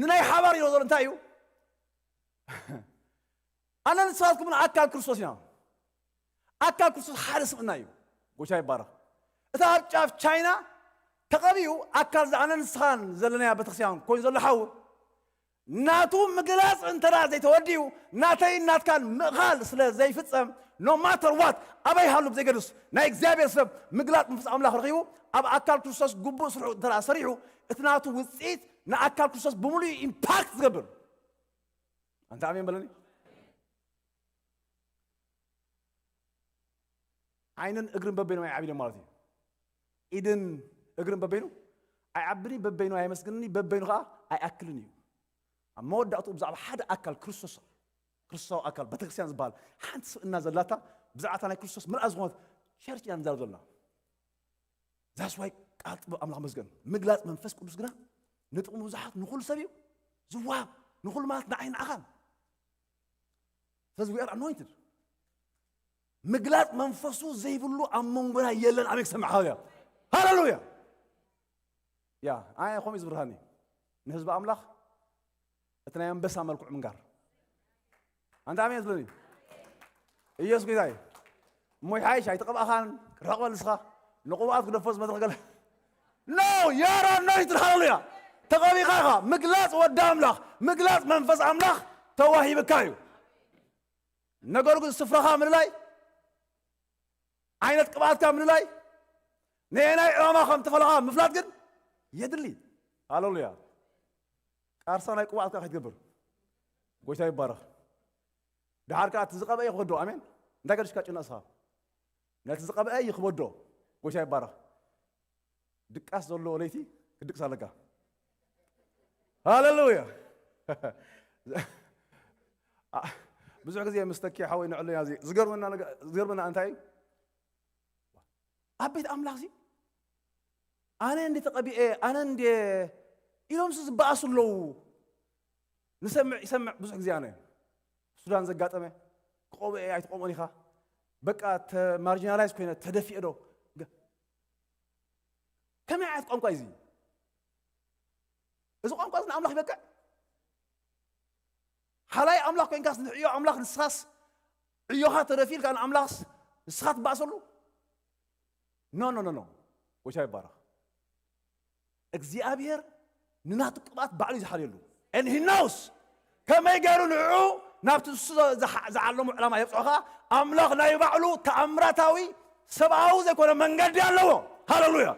ንናይ ሓባር እዩ ዘሎ እንታይ እዩ? ኣነ ንስኻትኩም ኣካል ክርስቶስ ኢና። ኣካል ክርስቶስ ሓደ ስብእና እዩ። ጎይታ ይባረኽ። እታ ኣብ ጫፍ ቻይና ተቐቢኡ ኣካል ዝኣነ ንስኻን ዘለናያ ቤተክርስትያን ኮይኑ ዘሎ ሓው ናቱ ምግላጽ እንተ ደኣ ዘይተወዲኡ፣ ናተይን ናትካን ምእኻል ስለ ዘይፍጸም፣ no matter what፣ ኣበይ ሃሉ ብዘይገድስ፣ ናይ እግዚኣብሔር ሰብ ምግላጽ መንፈስ ኣምላኽ ረኺቡ፣ ኣብ ኣካል ክርስቶስ ግቡእ ስርሑ እንተ ደኣ ሰሪሑ፣ እቲ ናቱ ውጽኢት ንኣካል ክርስቶስ ብምሉኡ ኢምፓክት ዝገብር። ኣንታ ኣሜን በለኒ። ዓይንን እግርን በበይኖም ኣይዓብድን ማለት እዩ። ኢድን እግርን በበይኑ ኣይዓብድን፣ በበይኑ ኣየመስግንኒ፣ በበይኑ ከዓ ኣይኣክልን እዩ። ኣብ መወዳእቱ ብዛዕባ ሓደ ኣካል ክርስቶስ፣ ክርስቶሳዊ ኣካል ቤተክርስትያን ዝበሃል ሓንቲ ስብእና ዘላታ፣ ብዛዕባ እታ ናይ ክርስቶስ ምልኣት ዝኾነት ቸርች ኢና ንዛረብ ዘለና። ዛስ ዋይ ቃል ጥበብ ኣምላኽ መስገን፣ ምግላፅ መንፈስ ቅዱስ ግና ንጥቕሚ ብዙሓት ንኹሉ ሰብ እዩ ዝወሃብ። ንኹሉ ማለት ንዓይ ንዓኻን። ስለዚ we are anointed። ምግላፅ መንፈሱ ዘይብሉ ኣብ መንጎና የለን። ኣሜን ክሰምዕ። ሃሌሉያ፣ ሃሌሉያ። ያ ኣነ ከምኡ እዩ ዝብርሃኒ ንህዝቢ ኣምላኽ፣ እቲ ናይ ኣንበሳ መልክዑ ምንጋር። ኣንታ ኣሜን ዝብለኒ ኢየሱስ ጌታ እዩ። እሞ ይሓይሽ ኣይተቐብኣኻን፣ ራቕ በል ንስኻ ንቕብኣት ክደፎስ መድረኽ ገለ። No, you are anointed. ሃሌሉያ። ተቐቢኻ ኢኻ። ምግላፅ ወዲ ኣምላኽ፣ ምግላፅ መንፈስ ኣምላኽ ተዋሂብካ እዩ። ነገር ግን ስፍራኻ ምልላይ፣ ዓይነት ቅብኣትካ ምልላይ፣ ነየናይ ዕላማ ከም ተፈለኻ ምፍላጥ ግን የድሊ። ሃሌሉያ። ቃርሳ ናይ ቅብኣትካ ከይትገብር። ጎይታ ይባረኽ። ደሓር ከኣ እቲ ዝቐብአ ይኽበዶ። ኣሜን። እንታይ ገዲሽካ ጭነቕስኻ? ነቲ ዝቐብአ ይኽበዶ። ጎይታ ይባረኽ። ድቃስ ዘለዎ ለይቲ ክድቅስ ኣለካ። ሃሌሉያ። ብዙሕ ግዜ ምስ ተኪ ሓወይ ንዕለያ እዚ ዝገርመና ነገ-፣ ዝገርመና እንታይ እዩ? ኣብ ቤት ኣምላኽ እዚ ኣነ እንደ ተቐቢኤ፣ ኣነ እንደ ኢሎምስ ዝበኣሱ ኣለዉ። ንሰምዕ፣ ይሰምዕ ብዙሕ ግዜ ኣነ ሱዳን ዘጋጠመ፣ ክቐብኤ ኣይትቐብኦን ኢኻ። በቃ ተ-፣ ማርጂናላይዝ ኮይነ ተደፊኤ ዶ? ገ-፣ ከመይ ዓይነት ቋንቋ እዩ እዚ? እዚ ቋንቋ እዚ ንኣምላኽ ይበቅዕ? ሓላይ ኣምላኽ ኮይንካስ ንዕዮ ኣምላኽ ንስኻስ ዕዮኻ ተደፊኡ ኢልካ ንኣምላኽስ ንስኻ ትባእሰሉ? ኖ፣ ኖ፣ ኖ፣ ኖ። ጎይታ ይባረኽ። እግዚኣብሔር ንናቱ ቅብኣት ባዕሉ እዩ ዝሓልየሉ። And he knows ከመይ ገይሩ ንዕኡ ናብቲ ንሱ ዝሓ-፣ ዝዓለሙ ዕላማ የብፅሖ። ከዓ ኣምላኽ ናይ ባዕሉ ተኣምራታዊ ሰብኣዊ ዘይኮነ መንገዲ ኣለዎ። ሃሌሉያ።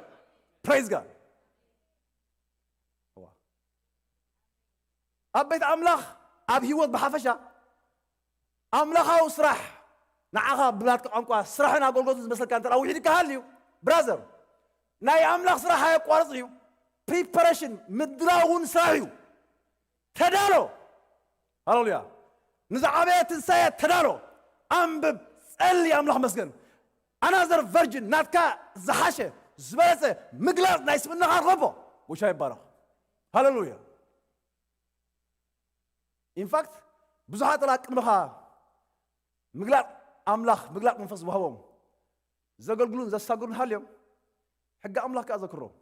Praise God። እዋ። ኣብ ቤት ኣምላኽ፣ ኣብ ህይወት ብሓፈሻ ኣምላኻዊ ስራሕ፣ ንዓኻ ብናትካ ቋንቋ ስራሕን ኣገልግሎትን ዝመስለካ እንተ ደኣ ውሒድካ ሃልዩ፣ ብራዘር፣ ናይ ኣምላኽ ስራሕ ኣየቋርጽን እዩ። ፕሪፓሬሽን፣ ምድላው እውን ስራሕ እዩ። ተዳሎ። ሃሌሉያ። ንዝዓበየ ትንሳኤ ተዳሎ። ኣንብብ፣ ጸሊ፣ ኣምላኽ መስገን። ኣናዘር ቨርጅን፣ ናትካ ዝሓሸ፣ ዝበለጸ ምግላጽ ናይ ስብእናኻ ርኸቦ። ጎይታ ይባረኽ። ሃሌሉያ። ኢንፋክት፣ ብዙሓት ጥላ ቅድመኻ ምግላጽ ኣምላኽ፣ ምግላጽ መንፈስ ዝወሃቦም ዘገልግሉን ዘሳግሩን ሃልዮም፣ ሕጊ ኣምላኽ ከኣ ዘክሮም።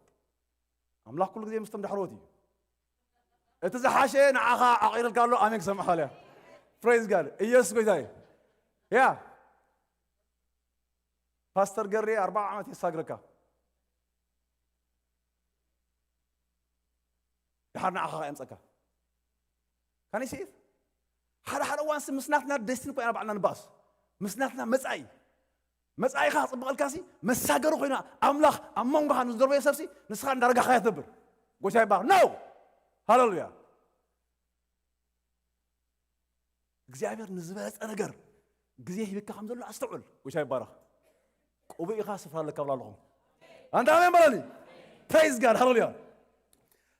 ኣምላኽ ኩሉ ግዜ ምስቶም ዳሕረዎት እዩ። እቲ ዝሓሸ ንዓኻ ዓቒርልካ ኣሎ። ኣሜን ክሰምዕ ሃልያ። ፕሬዝ ጋድ። ኢየሱስ ጎይታ እዩ። ያ ፓስተር ገሬ ኣርባዓ ዓመት የሳግረካ። ድሓር ንዓኻ ከኣ የምጸካ። ካን ዩ ሲ ኢት? ሓደ ሓደ እዋንሲ ምስ ናትና ደስቲኒ እኮ ኢና ባዕልና ንባእስ። ምስ ናትና መጻኢ። መጻኢኻ ክጽብቐልካሲ መሳገሪ ኮይና ኣምላኽ ኣብ መንጎኻ ንዝደርበዮ ሰብሲ ንስኻ እንዳረጋኻዮ ትነብር። ጎይታ ይባረኽ። ኖ! ሃሌሉያ። እግዚኣብሔር ንዝበለጸ ነገር ግዜ ሂብካ ከም ዘሎ ኣስተውዕል። ጎይታ ይባረኽ። ቅቡእ ኢኻ፣ ስፍራ ኣለካ ብላ ኣለኹም። ኣንታ ኣሜን በለኒ። ፕሬዝ ጋድ፣ ሃሌሉያ።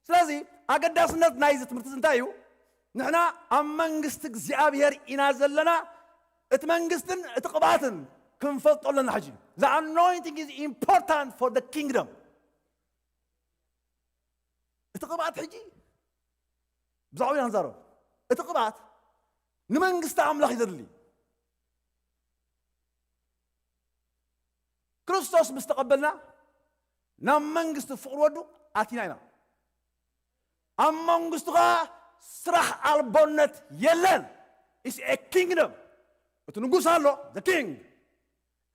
ስለዚ ኣገዳስነት ናይዚ ትምህርቲ እንታይ እዩ? ንሕና ኣብ መንግስቲ እግዚኣብሔር ኢና ዘለና። እቲ መንግስትን እቲ ቅብኣትን ክንፈልጦ ኣለና። ሕጂ the anointing is important for the kingdom። እቲ ቅብኣት ሕጂ ብዛዕባ ኢና ንዛረብ። እቲ ቅብኣት ንመንግስቲ ኣምላኽ እዩ ዘድሊ። ክርስቶስ ምስ ተቐበልና ናብ መንግስቲ ፍቕሪ ወዱ ኣቲና ኢና። ኣብ መንግስቱ ኸዓ ስራሕ ኣልቦነት የለን። It's a kingdom። እቲ ንጉስ ኣሎ፣ the king።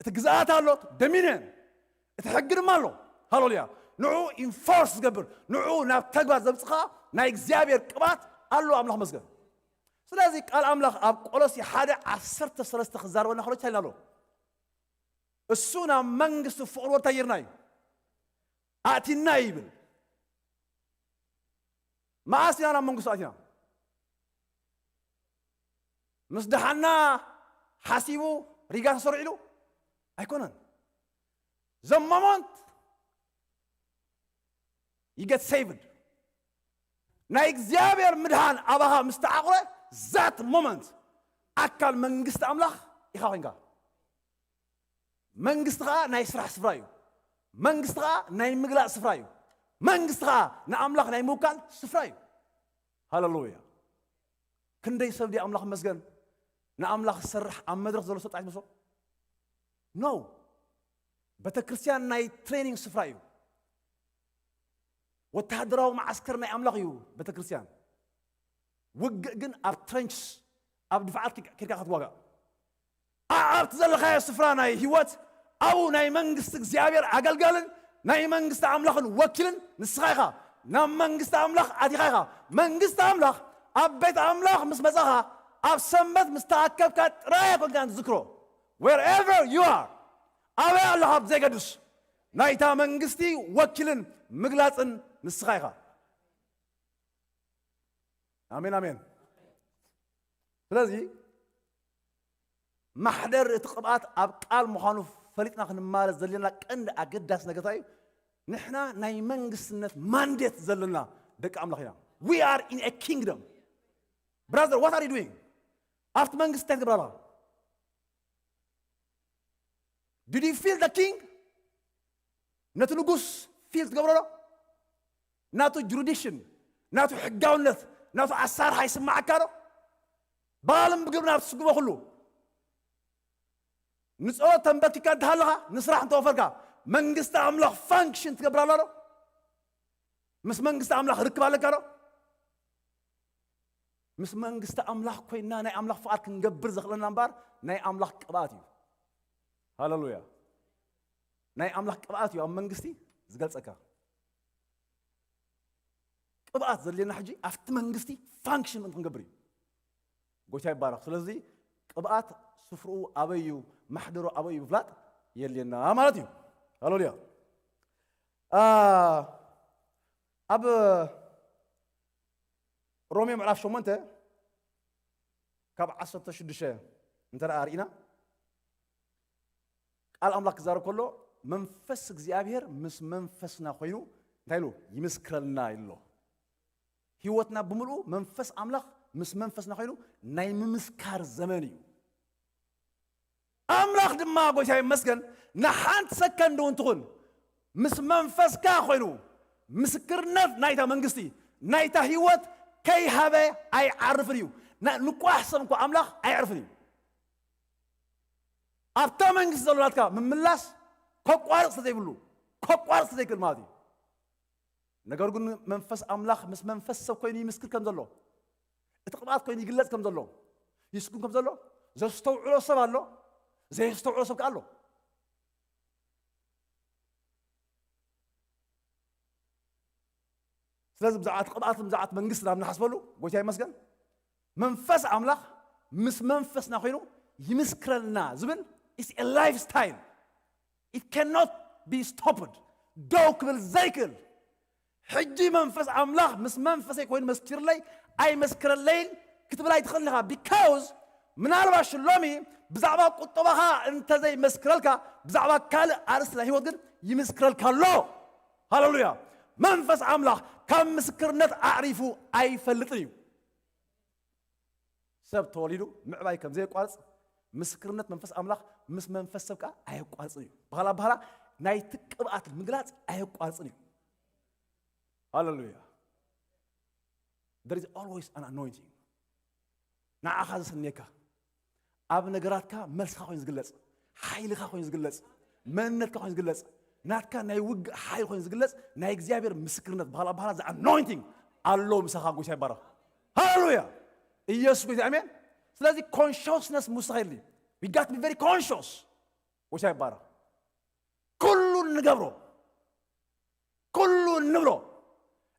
እቲ ግዝኣት ኣሎ፣ ዶሚንየን። እቲ ሕጊ ድማ ኣሎ። ሃሌሉያ። ንዑ ኢንፎርስ ዝገብር፣ ንዑ ናብ ተግባር ዘምጽኻ ናይ እግዚኣብሔር ቅብኣት ኣሎ። ኣምላኽ መስገን። ስለዚ ቃል ኣምላኽ ኣብ ቆሎሲ ሓደ ዓሰርተ ሰለስተ ክዛረበና ከሎ እንታይ ኢልና ኣሎ? እሱ ናብ መንግስቲ ፍቕሪ ወድታ ይርና እዩ። ኣቲና እዩ ይብል። መዓስ ኢና ናብ መንግስቱ ኣቲና? ምስ ደሓና ሓሲቡ ሪጋ ተሰሪዕሉ? ኣይኮነን። The moment you get saved, ናይ እግዚኣብሔር ምድሓን ኣባኻ ምስ ተዓቑረ፣ that moment ኣካል መንግስቲ ኣምላኽ ኢኻ ኮንካ። መንግስቲ ኸዓ ናይ ስራሕ ስፍራ እዩ። መንግስቲ ኸዓ ናይ ምግላጽ ስፍራ እዩ። መንግስቲ ኸዓ ንኣምላኽ ናይ ምውካል ስፍራ እዩ። ሃለሉያ። ክንደይ ሰብ ድዩ ኣምላኽ መስገን ንኣምላኽ ዝሰርሕ ኣብ መድረኽ ዘሎ ሰብ ጥራሕ ይመስሎ? ኖ። ቤተ ክርስቲያን ናይ ትሬኒንግ ስፍራ እዩ። ወተሃደራዊ መዓስከር ናይ ኣምላኽ እዩ ቤተ ክርስቲያን። ውግእ ግን ኣብ ትረንችስ፣ ኣብ ድፋዓት ኪድ- ኪድካ ክትዋጋእ። ኣ- ኣብቲ ዘለኻዮ ስፍራ ናይ ህይወት ኣብኡ ናይ መንግስቲ እግዚኣብሔር ኣገልጋልን ናይ መንግስቲ ኣምላኽን ወኪልን ንስኻ ኢኻ። ናብ መንግስቲ ኣምላኽ ኣቲኻ ኢኻ። መንግስቲ ኣምላኽ ኣብ ቤት ኣምላኽ ምስ መጻኻ ኣብ ሰንበት ምስ ተኣከብካ ጥራይ ኣይኮንካን ትዝክሮ። Wherever you are፣ ኣበይ ኣለኻ ብዘይገድስ ናይታ መንግስቲ ወኪልን ምግላጽን ንስኻ ኢኻ። ኣሜን ኣሜን። ስለዚ ማሕደር እቲ ቅብኣት ኣብ ቃል ምዃኑ ፈሊጥና ክንማረ ዘለና ቀንዲ ኣገዳሲ ነገር እንታይ እዩ? ንሕና ናይ መንግስትነት ማንዴት ዘለና ደቂ ኣምላኽ ኢና። We are in a kingdom. Brother, what are you doing? ኣብቲ መንግስቲ እንታይ ትገብር ኣለኻ? Did you feel the king? ነቲ ንጉስ ፊል ትገብሮ ዶ? ናቱ ጁሪዲክሽን፣ ናቱ ሕጋውነት፣ ናቱ ኣሳርሓ ይስማዓካ ዶ? ብቓልን ብግብርን ኣብ ትስግቦ ኩሉ ንጸሎት ተንበርኪካ እንተሃለኻ፣ ንስራሕ እንተወፈርካ፣ መንግስቲ ኣምላኽ ፋንክሽን ትገብር ኣላ ዶ? ምስ መንግስቲ ኣምላኽ ርክብ ኣለካ ዶ? ምስ መንግስቲ ኣምላኽ ኮይንና ናይ ኣምላኽ ፍቓድ ክንገብር ዘኽእለና እምበር ናይ ኣምላኽ ቅብኣት እዩ። ሃለሉያ። ናይ ኣምላኽ ቅብኣት እዩ ኣብ መንግስቲ ዝገልጸካ። ቅብኣት ዘድልየና ሕጂ ኣብቲ መንግስቲ ፋንክሽን ምእንቲ ክንገብር እዩ። ጎይታ ይባረኽ። ስለዚ ቅብኣት ስፍርኡ ኣበይ እዩ፣ ማሕደሩ ኣበይ እዩ ምፍላጥ የድልየና ማለት እዩ። ሃለሉያ። አ፣ ኣብ ሮሜ ምዕራፍ ሸሞንተ ካብ ዓሰርተ ሽዱሽተ እንተ ደኣ ርኢና፣ ቃል ኣምላኽ ክዛረብ ከሎ መንፈስ እግዚኣብሔር ምስ መንፈስና ኮይኑ እንታይ ኢሉ ይምስክረልና ኢሉ ኣሎ። ህይወትና ብምልኡ መንፈስ ኣምላኽ ምስ መንፈስና ኮይኑ ናይ ምምስካር ዘመን እዩ። ኣምላኽ ድማ ጎይታ ይመስገን ንሓንቲ ሰከንድ እውን ትኹን ምስ መንፈስካ ኮይኑ ምስክርነት ናይታ መንግስቲ ናይታ ህይወት ከይሃበ ኣይዓርፍን እዩ። ና- ንቋሕ ሰብ እንኳ ኣምላኽ ኣይዕርፍን እዩ። ኣብታ መንግስቲ ዘሎ ናትካ ምምላስ ከቋርፅ ዘይብሉ ከቋርፅ ዘይክእል ማለት እዩ። ነገሩ ግን መንፈስ ኣምላኽ ምስ መንፈስ ሰብ ኮይኑ ይምስክር ከም ዘሎ እቲ ቅብኣት ኮይኑ ይግለጽ ከም ዘሎ ይስኩም ከም ዘሎ ዘስተውዕሎ ሰብ ኣሎ፣ ዘየስተውዕሎ ሰብ ከኣ ኣሎ። ስለዚ ብዛዕባ እቲ ቅብኣት ብዛዕባ እቲ መንግስቲ ናብ ንሓስበሉ ጎይታ ይመስገን መንፈስ ኣምላኽ ምስ መንፈስና ኮይኑ ይምስክረልና ዝብል is a lifestyle. It cannot be stopped. ደው ክብል ዘይክእል ሕጂ መንፈስ ኣምላኽ ምስ መንፈሰይ ኮይኑ መስኪርለይ ኣይመስክረለይን ክትብል ኣይትኽእልን ኢኻ። Because ምናልባሽ ሎሚ ብዛዕባ ቁጠባኻ እንተዘይመስክረልካ ብዛዕባ ካልእ ኣርእስቲ ናይ ህይወት ግን ይምስክረልካ ኣሎ። ሃለሉያ። መንፈስ ኣምላኽ ካብ ምስክርነት ኣዕሪፉ ኣይፈልጥን እዩ። ሰብ ተወሊዱ ምዕባይ ከም ዘየቋርጽ ምስክርነት መንፈስ ኣምላኽ ምስ መንፈስ ሰብ ከኣ ኣየቋርጽን እዩ። ባህላ ባህላ ናይቲ ቅብኣት ምግላጽ ኣየቋርጽን እዩ። ሃለሉያ። There is always an anointing. ንዓኻ ዘስንየካ ኣብ ነገራትካ መልስኻ ኮይኑ ዝግለጽ ሓይልኻ ኮይኑ ዝግለጽ መንነትካ ኮይኑ ዝግለጽ ናትካ ናይ ውግእ ሓይል ኮይኑ ዝግለጽ ናይ እግዚኣብሔር ምስክርነት ባህላ ባህላ the anointing ኣሎ ምሳኻ። ጎይታ ይባረኽ። ሃሌሉያ። ኢየሱስ ጎይታ። ኣሜን። ስለዚ ኮንሽስነስ ምውሳኽ የድሊ። We got to be very conscious። ጎይታ ይባረኽ። ኩሉ እንገብሮ ኩሉ እንብሎ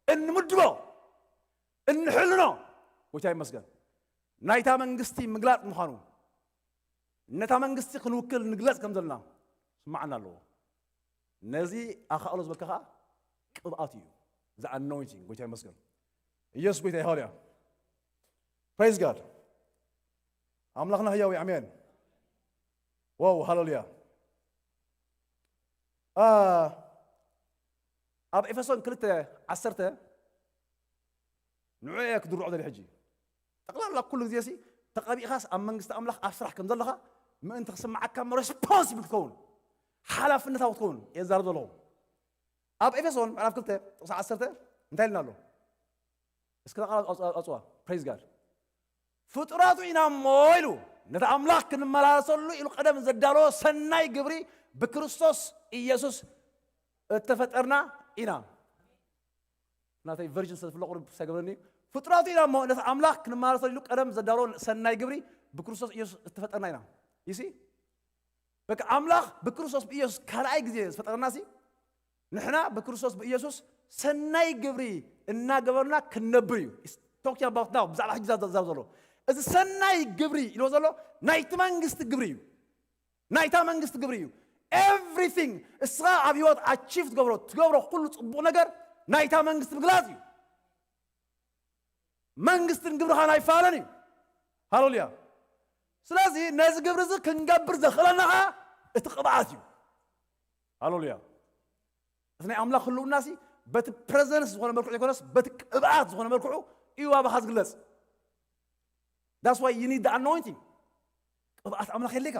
እንምድቦ እንሕልኖ ጎይታ ይመስገን ናይታ መንግስቲ ምግላጥ ምዃኑ ነታ መንግስቲ ክንውክል ንግለጽ ከም ዘለና ስማዓና ኣለዎ። ነዚ ኣኻእሎ ዝበልካ ከዓ ቅብኣት እዩ። The anointing። ጎይታ ይመስገን። ኢየሱስ ጎይታ። ሃሌሉያ። Praise God። ኣምላኽና ህያው እዩ። ኣሜን። ዋው ሃሌሉያ። ኣብ ኤፌሶን ክልተ ዓሰርተ ንዑ እየ ክድርዖ ዘለ ሕጂ። ጠቕላላ ኩሉ ግዜ ሲ ተቐቢእኻስ ኣብ መንግስቲ ኣምላኽ ኣብ ስራሕ ከም ዘለኻ ምእንቲ ክስምዓካ እሞ ሬስፖንሲብል ክትከውን፣ ሓላፍነታዊ ክትከውን እየ ዝዛረብ ዘለኹ። ኣብ ኤፌሶን ምዕራፍ ክልተ ጥቕሲ ዓሰርተ እንታይ ኢልና ኣሎ? እስኪ ቃል ኣውፅዋ። ፕሬዝ ጋድ። ፍጡራቱ ኢና እሞ ኢሉ ነቲ ኣምላኽ ክንመላለሰሉ ኢሉ ቀደም ዘዳለዎ ሰናይ ግብሪ ብክርስቶስ ኢየሱስ እተፈጠርና ኢና። ናተይ ቨርዥን ስለ ዝፍለ ቁሩብ ሳይገብረኒ። ፍጡራቱ ኢና እሞ ነቲ ኣምላኽ ክንመላለሰሉ ኢሉ ቀደም ዘዳለዎ ሰናይ ግብሪ ብክርስቶስ ኢየሱስ እተፈጠርና ኢና። ይሲ በቃ ኣምላኽ ብክርስቶስ ብኢየሱስ ካልኣይ ግዜ ዝፈጠረና ሲ ንሕና ብክርስቶስ ብኢየሱስ ሰናይ ግብሪ እናገበርና ክንነብር እዩ። Talking about now ብዛዕባ ሕጂ ዛዛብ ዘሎ እዚ ሰናይ ግብሪ ኢልዎ ዘሎ ናይቲ መንግስቲ ግብሪ እዩ። ናይታ መንግስቲ ግብሪ እዩ። Everything እስኻ ኣብ ህይወት ኣቺቭ ትገብሮ ትገብሮ ኩሉ ፅቡቕ ነገር ናይታ መንግስቲ ምግላፅ እዩ። መንግስትን ግብርኻን ኣይፋለን እዩ። ሃሌሉያ። ስለዚ ነዚ ግብሪ እዚ ክንገብር ዘኽእለና ኸዓ እቲ ቅብኣት እዩ። ሃሌሉያ። እቲ ናይ ኣምላኽ ህልውና ሲ በቲ ፕሬዘንስ ዝኾነ መልክዑ ዘይኮነስ በቲ ቅብኣት ዝኾነ መልክዑ እዩ ኣባኻ ዝግለጽ። That's why you need the anointing። ቅብኣት ኣምላኽ የድልየካ።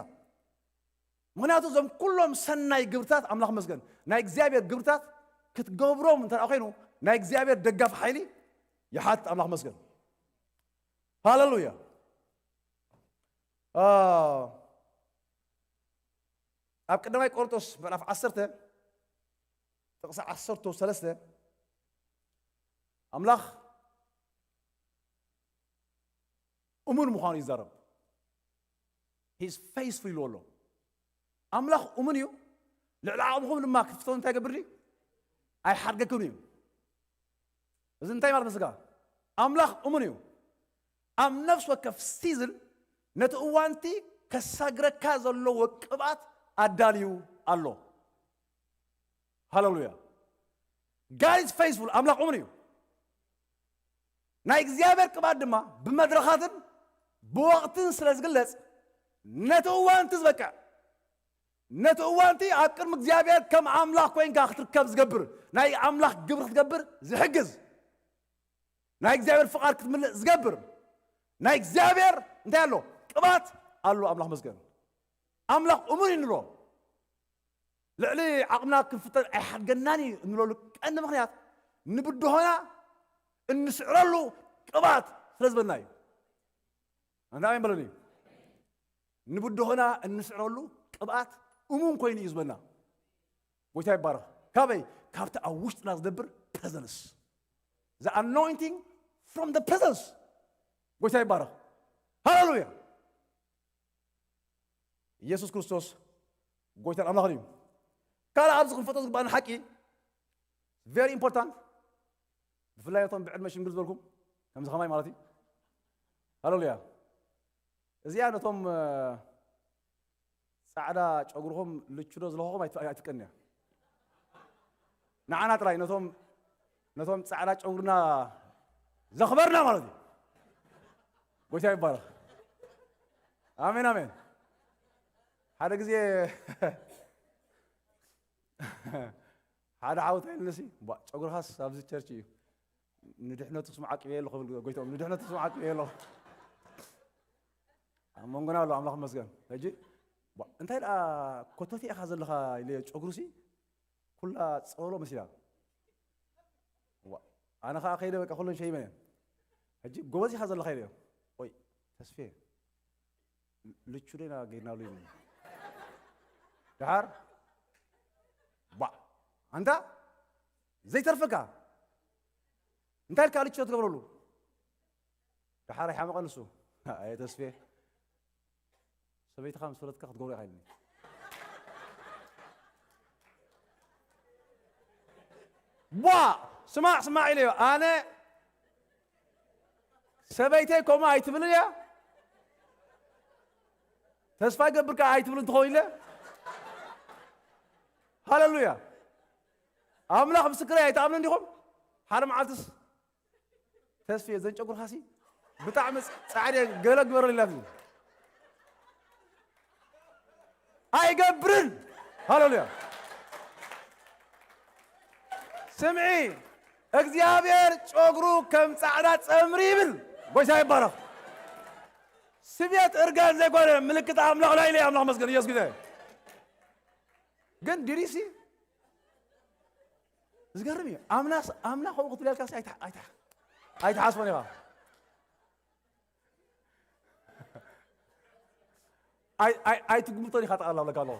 ምኽንያቱ እዞም ኩሎም ሰናይ ግብርታት ኣምላኽ መስገን ናይ እግዚኣብሔር ግብርታት ክትገብሮም እንተ ኮይኑ ናይ እግዚኣብሔር ደጋፊ ሓይሊ ይሓት ኣምላኽ መስገን። ሃሌሉያ። ኣብ ቀዳማይ ቆሮንቶስ ምዕራፍ ዓሰርተ ጥቕሲ ዓሰርተ ሰለስተ ኣምላኽ እሙን ምዃኑ ይዛረብ። He's faithful ኢሉ ኣሎ። ኣምላኽ እሙን እዩ። ልዕሊ ዓቕምኹም ድማ ክፍተው እንታይ ገብር ድዩ? ኣይሓድገክን እዩ። እዚ እንታይ ማለት መስጋ ኣምላኽ እሙን እዩ። ኣብ ነፍስ ወከፍ ሲዝን ነቲ እዋንቲ ከሳግረካ ዘለዎ ቅብኣት ኣዳልዩ ኣሎ። ሃሌሉያ። God is faithful። ኣምላኽ እሙን እዩ። ናይ እግዚኣብሔር ቅብኣት ድማ ብመድረኻትን ብወቕትን ስለ ዝግለጽ ነቲ እዋንቲ ዝበቅዕ ነቲ እዋንቲ ኣብ ቅድሚ እግዚኣብሔር ከም ኣምላኽ ኮይንካ ክትርከብ ዝገብር ናይ ኣምላኽ ግብሪ ክትገብር ዝሕግዝ ናይ እግዚኣብሔር ፍቓድ ክትምልእ ዝገብር ናይ እግዚኣብሔር እንታይ ኣሎ ቅብኣት ኣሎ። ኣምላኽ መስገን ኣምላኽ እሙን እዩ ንብሎ። ልዕሊ ዓቕምና ክንፍተን ኣይሓድገናን እዩ እንብለሉ ቀንዲ ምኽንያት ንብድሆና እንስዕረሉ ቅብኣት ስለ ዝበና እዩ። ኣንታ ኣሜን በለኒ። ንብድሆና እንስዕረሉ ቅብኣት እሙን ኮይኑ እዩ ዝበና። ጎይታ ይባረኽ። ካበይ? ካብቲ ኣብ ውሽጥና ዝነብር ፕሬዘንስ። The anointing from the presence። ጎይታ ይባረኽ። ሃሌሉያ። ኢየሱስ ክርስቶስ ጎይታን ኣምላኽን እዩ። ካልእ ኣብዚ ክንፈጦ ዝግባኣና ሓቂ very important ብፍላይ ነቶም ብዕድመ ሽምግል ዝበልኩም ከምዚ ከማይ ማለት እዩ። ሃሌሉያ። እዚኣ ነቶም እ፣ ጻዕዳ ጨጉርኹም ልቹ ዶ ዝለኹኹም ኣይት- ኣይትቀንያ። ንዓና ጥራይ ነቶም ነቶም ጻዕዳ ጨጉርና ዘኽበርና ማለት እዩ። ጎይታ ይባረኽ። ኣሜን ኣሜን። ሓደ ግዜ ሓደ ሓውታይ ንሲ ጨጉርኻስ ኣብዚ ቸርች እዩ ንድሕነቱ ስሙ ዓቂበ ኣለኹ ክብል ጎይትኦም ንድሕነቱ ስሙ ዓቂበ ኣለኹ። ኣብ መንጎና ኣሎ ኣምላኽ መስገን። ሕጂ እንታይ ደኣ ኮተት ኢኻ ዘለኻ ኢለ ጨጉሩ ሲ ኩላ ጸወሎ መሲላ። ዋ ኣነ ኸዓ ከይደ በቃ ኩለን ሸይመን እየን። ሕጂ ጎበዝ ኢኻ ዘለኻ ኢለዮ። ኦይ ተስፌ ልቹ ደና ገይርናሉ እዩ። ደሓር ባ ኣንታ ዘይተርፈካ እንታይ ኢልካ ልቹ ትገብረሉ? ደሓር ኣይሓመቐን እሱ። ኣየ ተስፌ ሰበይትኻ ምስ ፈለጥካ ክትገብሮ ኢኻ ኢልኒ። ቧ ስማዕ ስማዕ ኢለዮ ኣነ ሰበይተይ ከምኡ ኣይትብልን እያ። ተስፋ ይገብር ከዓ ኣይትብልን ትኸውን ኢለ። ሃሌሉያ ኣምላኽ ምስክረይ ኣይትኣምንን ዲኹም? ሓደ መዓልትስ ተስፍየ ዘን ጨጉርኻሲ ብጣዕሚ ጻዕድ እየ ገለ ግበረልኝ ኢላትኒ። ኣይገብርን። ሃሌሉያ ስምዒ፣ እግዚኣብሔር ጨጉሩ ከም ጻዕዳ ጸምሪ ይብል። ጎይታ ይባረኽ። ስብየት እርጋን ዘይኮነ ምልክት ኣምላኽ ላይ ኢለ ኣምላኽ መስገን ኢየሱስ ጌታ። ግን ድሪሲ ዝገርም እዩ። ኣምናስ ኣምላኽ ከምኡ ክትብለልካ ኣይትሓስቦን ኢኻ። ኣይትግምቶን ኢኻ ጠቕላላ ኣለካ ኣለኹ።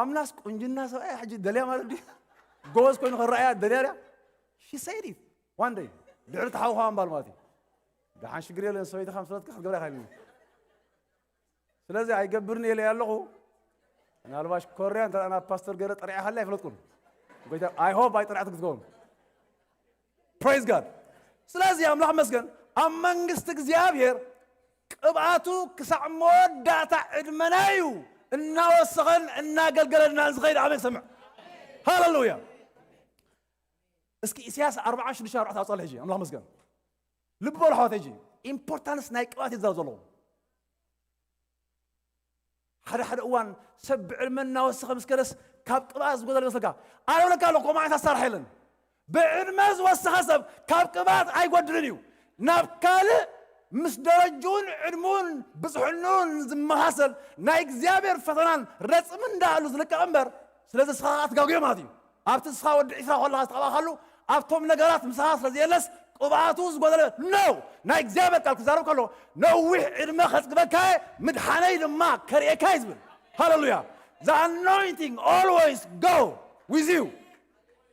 ኣምላስ ቁንጅና ሰብኣይ ሕጂ ደልያ ማለት ድዩ? ጎበዝ ኮይኑ ክረኣያ ደልያ ድያ? She said it one day ድሕሪ ተሓውኻ ምባል ማለት እዩ። ደሓን ሽግር የለን ሰበይትኻ ምስ ፈለጥካ ክትገብራ ይኽእል እዩ። ስለዚ ኣይገብርን ኢለ ኣለኹ። ምናልባሽ ኮርያ እንተ ናብ ፓስተር ገረ ጠሪዕኻላ ኣይፈለጥኩን። ጎይታ I hope ኣይጠሪዕት ክትከውን። Praise God። ስለዚ ኣምላኽ መስገን ኣብ መንግስቲ እግዚኣብሔር ቅብኣቱ ክሳዕ መወዳእታ ዕድመና እዩ እናወሰኸን እናገልገለና ዝኸይድ። ኣሜን ሰምዕ። ሃሌሉያ። እስኪ ኢሳያስ ኣርብዓ ሽዱሽተ ኣርባዕተ ኣውጻል ሕጂ ኣምላኽ መስገን። ልቢ በሉ ኣሕዋት ሕጂ ኢምፖርታንስ ናይ ቅብኣት ይዛብ ዘለኹም። ሓደ ሓደ እዋን ሰብ ብዕድመ እናወሰኸ ምስ ከደስ ካብ ቅብኣት ዝጎደለ ይመስለካ። ኣነ እብለካ ኣለኹ ከምኡ ዓይነት ኣሳርሓ የለን። ብዕድመ ዝወሰኸ ሰብ ካብ ቅብኣት ኣይጎድልን እዩ። ናብ ካልእ ምስ ደረጅኡን ዕድሙን ብፅሕኑን ዝመሳሰል ናይ እግዚኣብሔር ፈተናን ረፅምን እንዳሃሉ ዝልቀቕ እምበር ስለዚ ንስኻ ኣትጋጉዮ ማለት እዩ። ኣብቲ ንስኻ ወዲ ዒስራ ኮለኻ ዝተቐባእካሉ ኣብቶም ነገራት ምሳኻ ስለ ዘየለስ ቅብኣቱ ዝጎደለ ነው። ናይ እግዚኣብሔር ቃል ክዛረብ ከሎ ነዊሕ ዕድመ ከጽግበካ እየ ምድሓነይ ድማ ከርእየካ እዩ ዝብል። ሃሌሉያ። The anointing always go with you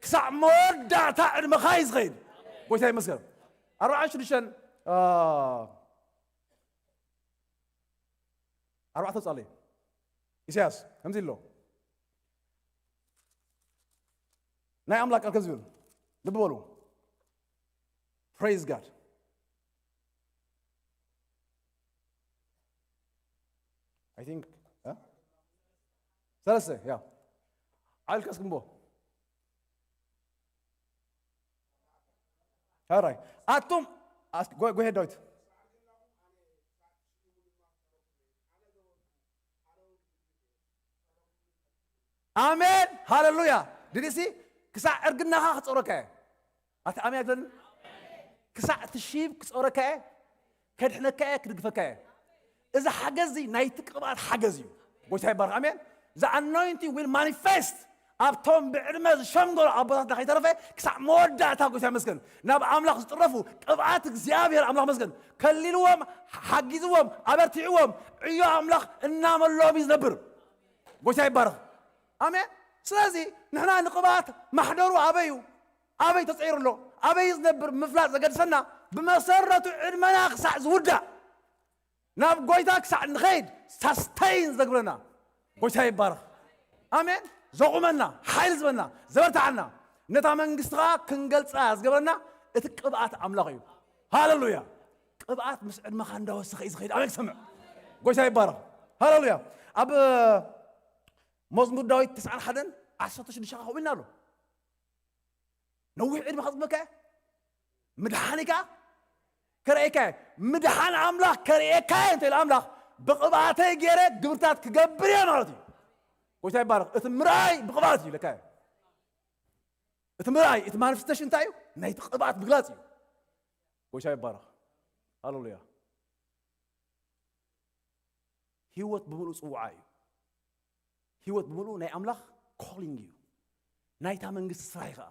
ክሳዕ መወዳእታ ዕድመኻ እዩ ዝኸይድ። ጎይታ ይመስገን። ኣርባዓን ሽዱሽተን ኣርባዕተ ጻለይ ኢሳያስ ከምዚ ኣሎ። ናይ ኣምላኽ ቃል ከምዚ ይብል። ልቢ በሉ። Praise God. I think ሰለስተ ያ ዓልከስ ግንቦ ኣራይ ኣቱም ጎ ሄድ ዳዊት ኣሜን ሃሌሉያ። ድዲሲ ክሳዕ ዕርግናኻ ክጸረካ እየ። ኣቲ ኣሜን ኣይትበልን? ክሳዕ እቲ ሺብ ክጸረካ እየ፣ ከድሕነካ እየ፣ ክድግፈካ እየ። እዚ ሓገዝ እዚ ናይቲ ቅብኣት ሓገዝ እዩ። ጎይታ ይባርክ። ኣሜን። The anointing will manifest ኣብቶም ብዕድመ ዝሸምገሉ ኣቦታትና ከይተረፈ ክሳዕ መወዳእታ ጎይታ ይመስገን ናብ ኣምላኽ ዝጥረፉ ቅብኣት እግዚኣብሔር ኣምላኽ መስገን ከሊልዎም ሓጊዝዎም ኣበርቲዕዎም ዕዮ ኣምላኽ እናመሎም እዩ ዝነብር። ጎይታ ይባረኽ። ኣሜን። ስለዚ ንሕና ንቕብኣት ማሕደሩ ኣበይ እዩ? ኣበይ ተጸይሩ ኣሎ? ኣበይ እዩ ዝነብር? ምፍላጥ ዘገድሰና ብመሰረቱ ዕድመና ክሳዕ ዝውዳእ ናብ ጎይታ ክሳዕ ንኸይድ ሳስተይን ዘግብረና ጎይታ ይባረኽ። ኣሜን። ዘቑመና ሓይል ዝበና ዘበርትዓና ነታ መንግስቲ ኸዓ ክንገልጻ ዝገብረና እቲ ቅብኣት ኣምላኽ እዩ። ሃሌሉያ። ቅብኣት ምስ ዕድመኻ እንዳወሰኸ እዩ ዝኸይድ። ኣሜን። ክሰምዕ ጎይታ ይባረኽ። ሃሌሉያ። ኣብ መዝሙር ዳዊት ትስዓን ሓደን ዓሰርተ ሽዱሽተ ኸዓ ከምኡ ኢልና ኣሎ። ነዊሕ ዕድመ ከጽግበካ እየ፣ ምድሓኒ ከኣ ከርእየካ እየ። ምድሓን ኣምላኽ ከርእየካ እየ እንተ ኢለ ኣምላኽ ብቕብኣተይ ገይረ ግብርታት ክገብር እየ ማለት እዩ። ጎይታ ይባረኽ። እቲ ምርኣይ ብቕብኣት እዩ ኢለካ እየ። እቲ ምርኣይ እቲ ማኒፌስቴሽን እንታይ እዩ? ናይቲ ቅብኣት ምግላጽ እዩ። ጎይታ ይባረኽ። ሃሌሉያ። ህይወት ብምሉእ ጽውዓ እዩ። ህይወት ብምሉእ ናይ ኣምላኽ ኮሊንግ እዩ። ናይታ መንግስቲ ስራሕ እዩ ከዓ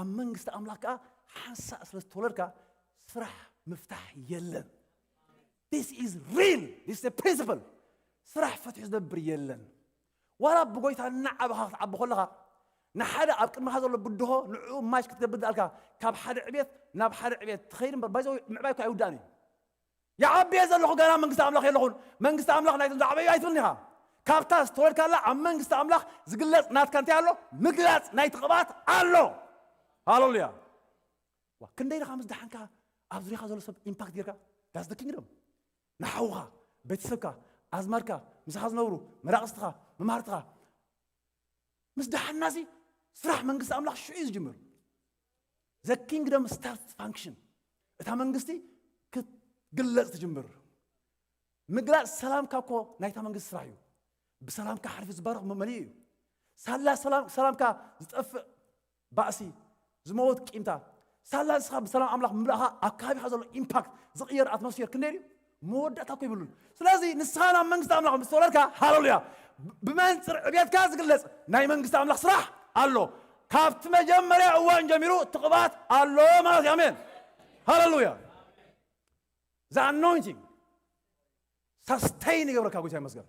ኣብ መንግስቲ ኣምላኽ ከዓ ሓንሳእ ስለ ዝተወለድካ ስራሕ ምፍታሕ የለን። This is real. This is a principle. ስራሕ ፈትሑ ዝነብር የለን። ዋላ ብጎይታ እናዓበኻ ክትዓቢ ከለኻ ንሓደ ኣብ ቅድመኻ ዘሎ ብድሆ ንዕኡ ማች ክትገብር ዳልካ ካብ ሓደ ዕቤት ናብ ሓደ ዕቤት ትኸይድ እምበር ባይዘ ምዕባይ እኮ ኣይውዳእን እዩ። ይዓብየ ዘለኹ ገና መንግስቲ ኣምላኽ የለኹን መንግስቲ ኣምላኽ ናይቶም ዝዓበዩ ኣይትብልን ኢኻ። ካብታ ዝተወልካላ ኣብ መንግስቲ ኣምላኽ ዝግለጽ ናትካ እንታይ ኣሎ? ምግላጽ ናይቲ ቅብኣት ኣሎ። ሃሌሉያ። ክንደይ ኢኻ ምስ ደሓንካ ኣብ ዙሪኻ ዘሎ ሰብ ኢምፓክት ጌርካ? That's the kingdom። ንሓውኻ፣ ቤተሰብካ፣ ኣዝማድካ፣ ምሳኻ ዝነብሩ፣ መዳቕስትኻ፣ መማህርትኻ፣ ምስ ደሓንና እዚ ስራሕ መንግስቲ ኣምላኽ ሽዑ እዩ ዝጅምር። The kingdom starts function። እታ መንግስቲ ክትግለጽ ትጅምር። ምግላጽ ሰላምካ እኮ ናይታ መንግስቲ ስራሕ እዩ። ብሰላምካ ሓሊፉ ዝባረኽ መሊኡ እዩ። ሳላ ሰላምካ ዝጠፍእ ባእሲ፣ ዝመወት ቂምታ፣ ሳላ ንስኻ ብሰላም ኣምላኽ ምምላእኻ ኣብ ከባቢኻ ዘሎ ኢምፓክት ዝቕየር ኣትሞስፌር ክንደይ ድዩ? መወዳእታ እኮ ይብሉን። ስለዚ ንስኻ ናብ መንግስቲ ኣምላኽ ምስ ተወለድካ፣ ሃለሉያ፣ ብ- ብመንፅር ዕቤትካ ዝግለጽ ናይ መንግስቲ ኣምላኽ ስራሕ ኣሎ። ካብቲ መጀመርያ እዋን ጀሚሩ ትቕባት ኣሎ ማለት እዩ። ኣሜን፣ ሃለሉያ። The anointing sustain ይገብረካ። ጎይታ ይመስገን።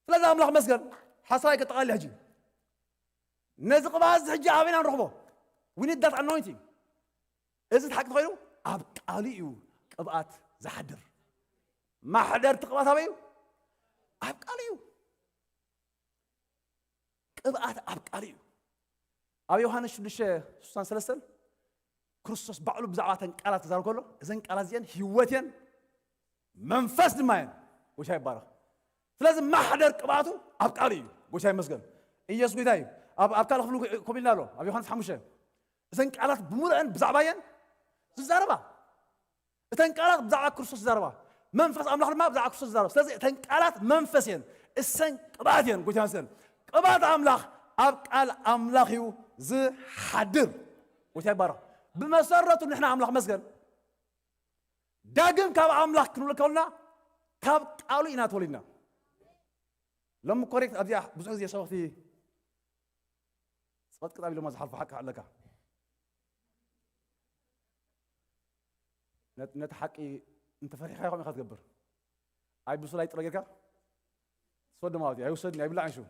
ስለዚ ኣምላኽ መስገን ሓሳይ ከጠቓልል ሕጂ ነዚ ቅብኣት እዚ ሕጂ ኣበይና ንረኽቦ? We need that anointing። እዚ ሓቂ ተኾይኑ ኣብ ቃሉ እዩ ቅብኣት ዝሓድር። ማሕደርቲ ቅብኣት ኣበይ እዩ? ኣብ ቃሉ እዩ። ቅብኣት ኣብ ቃሉ እዩ። ኣብ ዮሃንስ ሽዱሽተ ስሳን ሰለስተን ክርስቶስ ባዕሉ ብዛዕባ እተን ቃላት ክዛረብ ከሎ፣ እዘን ቃላት እዚአን ህይወት እየን፣ መንፈስ ድማ እየን። ጎይታ ይባረኽ። ስለዚ ማሕደር ቅብኣቱ ኣብ ቃሉ እዩ። ጎይታ ይመስገን። ኢየሱስ ጎይታ እዩ። ኣብ ኣብ ካልእ ክፍሉ ኮሚልና ኣሎ ኣብ ዮሃንስ ሓሙሽተ፣ እዘን ቃላት ብምሉአን ብዛዕባ እየን ዝዛረባ። እተን ቃላት ብዛዕባ ክርስቶስ ዝዛረባ፣ መንፈስ ኣምላኽ ድማ ብዛዕባ ክርስቶስ ዝዛረባ። ስለዚ እተን ቃላት መንፈስ እየን፣ እሰን ቅብኣት እየን። ጎይታ ይመስገን። ቅብኣት ኣምላኽ ኣብ ቃል ኣምላኽ እዩ ዝሓድር። ጎይታ ይባረኽ። ብመሰረቱ ንሕና ኣምላኽ መስገን ዳግም ካብ ኣምላኽ ክንብል ከሎና ካብ ቃሉ ኢና ተወሊድና። ሎሚ ኮሬክት ኣብዚኣ ብዙሕ ግዜ ሰበኽቲ ጸቕጥቅጥ ኣቢሎማ ዝሓልፉ ሓቂ ኣለካ። ነት- ነቲ ሓቂ እንተፈሪሕካ ኢኹም ኢኻ ትገብር። ኣይ ብሱላይ ጥረ ጌርካ ትወስዶ ማለት እዩ። ኣይውሰድን ኣይብላዕን ሽው።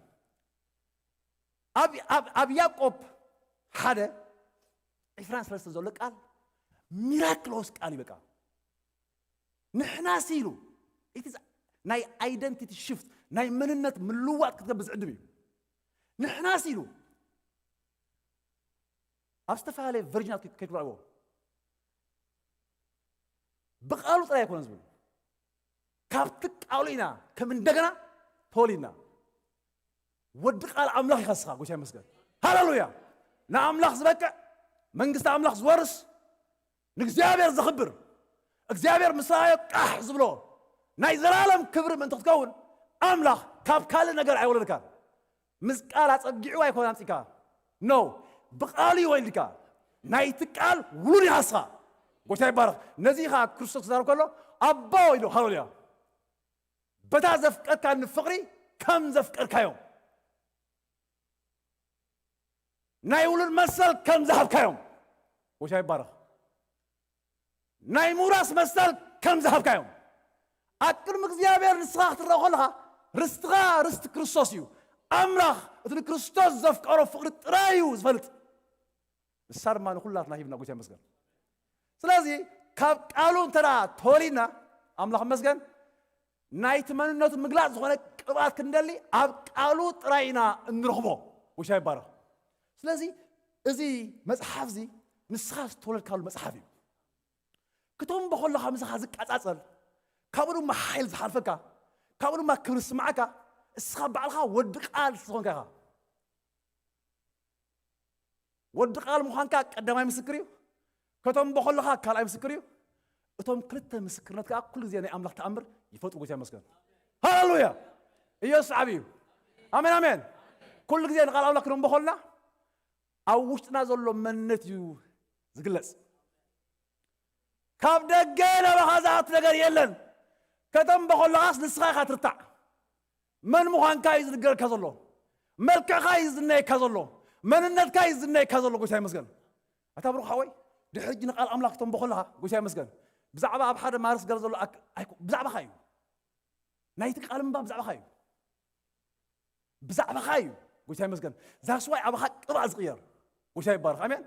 ኣብ ኣብ ኣብ ያዕቆብ ሓደ ዕስራን ሰለስተን ዘሎ ቃል ሚራክሎስ ቃል እዩ። በቃ ንሕናስ ኢሉ እቲ ናይ ኣይደንቲቲ ሽፍት ናይ መንነት ምልዋጥ ክትገብር ዝዕድም እዩ። ንሕናስ ኢሉ ኣብ ዝተፈላለየ ቨርጅናት ከይትረኽቦ ብቃሉ ጥራይ ኣይኮነን ዝብል ካብቲ ቃሉ ኢና ከም እንደገና ተወሊድና። ወዲ ቃል ኣምላኽ ኢኻ ንስኻ። ጎይታ ይመስገን። ሃሌሉያ። ንኣምላኽ ዝበቅዕ መንግስቲ ኣምላኽ ዝወርስ ንእግዚኣብሔር ዘኽብር እግዚኣብሔር ምስ ረኣዮ ቃሕ ዝብሎ ናይ ዘላለም ክብሪ ምእንቲ ክትከውን ኣምላኽ ካብ ካልእ ነገር ኣይወለድካን። ምስ ቃል ኣጸጊዑ ኣይኮነ ኣምጺካ ኖ ብቃሉ እዩ ወሊድካ። ናይቲ ቃል ውሉድ ኢኻ ንስኻ። ጎይታ ይባረኽ። ነዚ ኢኻ ክርስቶስ ክዛረብ ከሎ ኣቦ ኢሉ። ሃሌሉያ። በታ ዘፍቀርካኒ ፍቕሪ ከም ዘፍቀርካዮም ናይ ውሉድ መሰል ከም ዝሃብካዮም። ጎይታ ይባረኽ። ናይ ምውራስ መሰል ከም ዝሃብካዮም ኣብ ቅድሚ እግዚኣብሔር ንስኻ ክትረአ ከለኻ ርስትኻ ርስቲ ክርስቶስ እዩ። ኣምላኽ እቲ ንክርስቶስ ዘፍቀሮ ፍቕሪ ጥራይ እዩ ዝፈልጥ። ንሳ ድማ ንኹላትና ሂብና። ጎይታ ይመስገን። ስለዚ ካብ ቃሉ እንተ ተወሊድና ኣምላኽ መስገን ናይቲ መንነቱ ምግላጽ ዝኾነ ቅብኣት ክንደሊ ኣብ ቃሉ ጥራይ ኢና እንረኽቦ። ጎይታ ይባረኽ። ስለዚ እዚ መጽሓፍ እዚ ንስኻ ዝተወለድካሉ መጽሓፍ እዩ። ክቶም በኸሎ ካብ ምሳኻ ዝቃጻጸል ካብኡ ድማ ሓይል ዝሓልፈካ ካብኡ ድማ ክብሪ ዝስምዓካ እስኻ ባዕልኻ ወዲ ቃል ዝኾንካ ኢኻ። ወዲ ቃል ምዃንካ ቀዳማይ ምስክር እዩ። ከተንቦ ከለኻ ካልኣይ ምስክር እዩ። እቶም ክልተ ምስክርነት ከዓ ኩሉ ግዜ ናይ ኣምላኽ ተኣምር ይፈጥሩ። ጎይታ ይመስገን። ሃሌሉያ። ኢየሱስ ዓቢ እዩ። ኣሜን ኣሜን። ኩሉ ግዜ ንቃል ኣምላኽ ክነንቦ ከልና ኣብ ውሽጥና ዘሎ መንነት እዩ ዝግለጽ። ካብ ደገ ናባኻ ዝኣቱ ነገር የለን። ከተንቦ ከለኻስ ንስኻ ኢኻ ትርታዕ። መን ምዃንካ እዩ ዝንገረካ ዘሎ። መልክዕካ እዩ ዝነየካ ዘሎ። መንነትካ እዩ ዝነየካ ዘሎ። ጎይታ ይመስገን። ኣታ ብሩኽ ሓወይ ድሕሪ ሕጂ ንቃል ኣምላኽ ክተንቦ ከለኻ ጎይታ ይመስገን። ብዛዕባ ኣብ ሓደ ማርስ ገለ ዘሎ ኣክ- ኣይኮ- ብዛዕባኻ እዩ። ናይቲ ቃል ምንባብ ብዛዕባኻ እዩ። ብዛዕባኻ እዩ። ጎይታ ይመስገን። ዛስዋይ ኣባኻ ቅብኣ ዝቕየር። ጎይታ ይባረኽ። ኣሜን።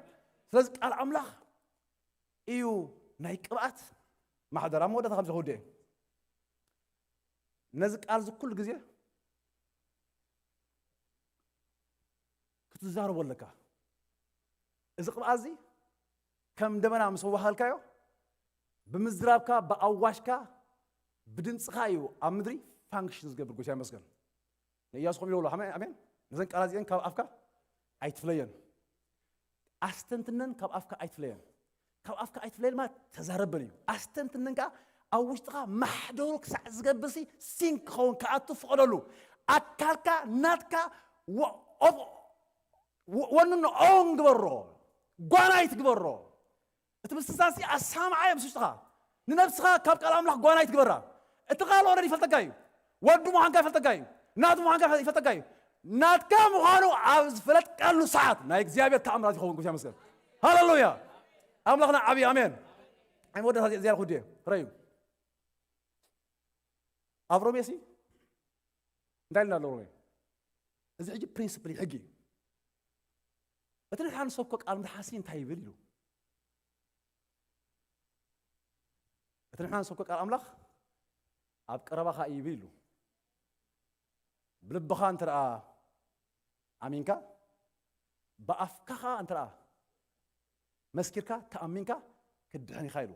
ስለዚ ቃል ኣምላኽ እዩ ናይ ቅብኣት ማሕደር ኣብ መወዳእታ ከምዚ ክውድእ ነዚ ቃል እዚ ኩሉ ግዜ ክትዛረቦ ኣለካ። እዚ ቅብኣት እዚ ከም ደመና ምስ ኣዋሃልካዮ ብምዝራብካ ብኣዋሽካ ብድምፅኻ እዩ ኣብ ምድሪ ፋንክሽን ዝገብር። ጎይታ ይመስገን። ንእያሱ ከምኡ ይብሎ ኣሜን። ነዘን ቃላት እዚአን ካብ ኣፍካ ኣይትፍለየን። ኣስተንትነን ካብ ኣፍካ ኣይትፍለየን። ካብ ኣፍካ ኣይትፍለየን ማለት ተዛረበን እዩ። ኣስተንትነን ከዓ ኣብ ውሽጥኻ ማሕደሩ ክሳዕ ዝገብርሲ ሲንክ ክኸውን ክኣቱ ፍቐደሉ። ኣካልካ ናትካ ወ- ኦብ- ወ-፣ ወንኖ ኦን ግበሮ፣ ጓናይት ግበሮ። እቲ ምስትንሳንሲ ኣሳምዓዮ ምስ ውሽጥኻ። ንነብስኻ ካብ ቃል ኣምላኽ ጓናይት ግበራ። እቲ ቃል ኦረዲ ይፈልጠካ እዩ። ወዱ ምዃንካ ይፈልጠካ እዩ። ናቱ ምዃንካ ይፈልጠካ እዩ። ናትካ ምዃኑ ኣብ ዝፈለጥካሉ ሰዓት ናይ እግዚኣብሔር ተኣምራት ይኸውን። ጎይታ ይመስገን። ሃሌሉያ። ኣምላኽና ዓብዪ ኣሜን። ኣይ መወዳእታ እዚኣ፣ እዚኣ ኩዴ ረዩ። ኣብ ሮሜ ሲ እንታይ ኢልና ኣሎ ሮሜ? እዚ ሕጂ ፕሪንስፕል እዩ፣ ሕጊ እዩ። እቲ ንሕና ንሰብኮ ቃል ምድሓሲ እንታይ ይብል ኢሉ? እቲ ንሕና ንሰብኮ ቃል ኣምላኽ ኣብ ቀረባኻ እዩ ይብል ኢሉ። ብልብኻ እንተ ደኣ ኣሚንካ፣ ብኣፍካ ኸኣ እንተ ደኣ መስኪርካ፣ ተኣሚንካ ክትድሕን ኢኻ ኢሉ።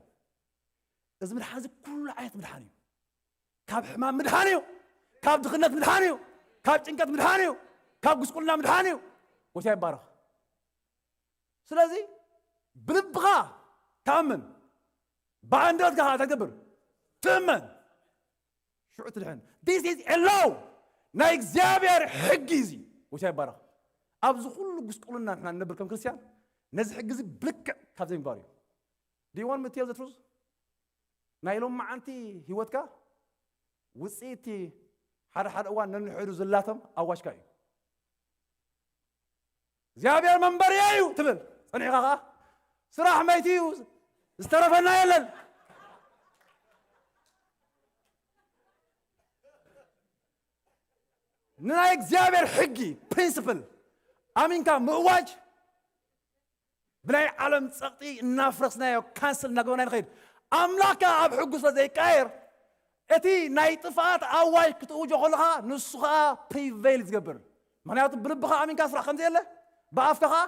እዚ ምድሓን እዚ ኩሉ ዓይነት ምድሓን እዩ። ካብ ሕማም ምድሓን እዩ። ካብ ድኽነት ምድሓን እዩ። ካብ ጭንቀት ምድሓን እዩ። ካብ ጉስቁልና ምድሓን እዩ። ጎይታ ይባረኽ። ስለዚ ብልብኻ ተኣምን፣ ብኣንደበትካ ኸዓ እንታይ ትገብር? ትእመን። ሽዑ ትድሕን። This is a law። ናይ እግዚኣብሔር ሕጊ እዚ። ጎይታ ይባረኽ። ኣብዚ ኩሉ ጉስቁልና ንሕና ንነብር ከም ክርስትያን፣ ነዚ ሕጊ እዚ ብልክዕ ካብ ዘይምግባር እዩ። Do you want me to tell the truth? ናይ ሎም መዓንቲ ህይወትካ ውፅኢት እቲ ሓደ ሓደ እዋን ነንሕዱ ዝላተም ኣዋጅካ እዩ። እግዚኣብሔር መንበርየ እዩ ትብል፣ ጸኒሕካ ኸዓ ስራሕ መይቲ እዩ፣ ዝተረፈና የለን። ንናይ እግዚኣብሔር ሕጊ ፕሪንስፕል ኣሚንካ ምእዋጅ ብናይ ዓለም ጸቕጢ እናፍረስናዮ፣ ካንስል እናገበርናዮ ንኸይድ። ኣምላኽ ከኣ ኣብ ሕጉ ስለ ዘይቀየር፣ እቲ ናይ ጥፍኣት ኣዋጅ ክትእውጆ ከለኻ፣ ንሱ ኸኣ ፕሪቬይል ዝገብር። ምኽንያቱ ብልብኻ ኣሚንካ ስራሕ ከም ዘየለ፣ ብኣፍካ ኸኣ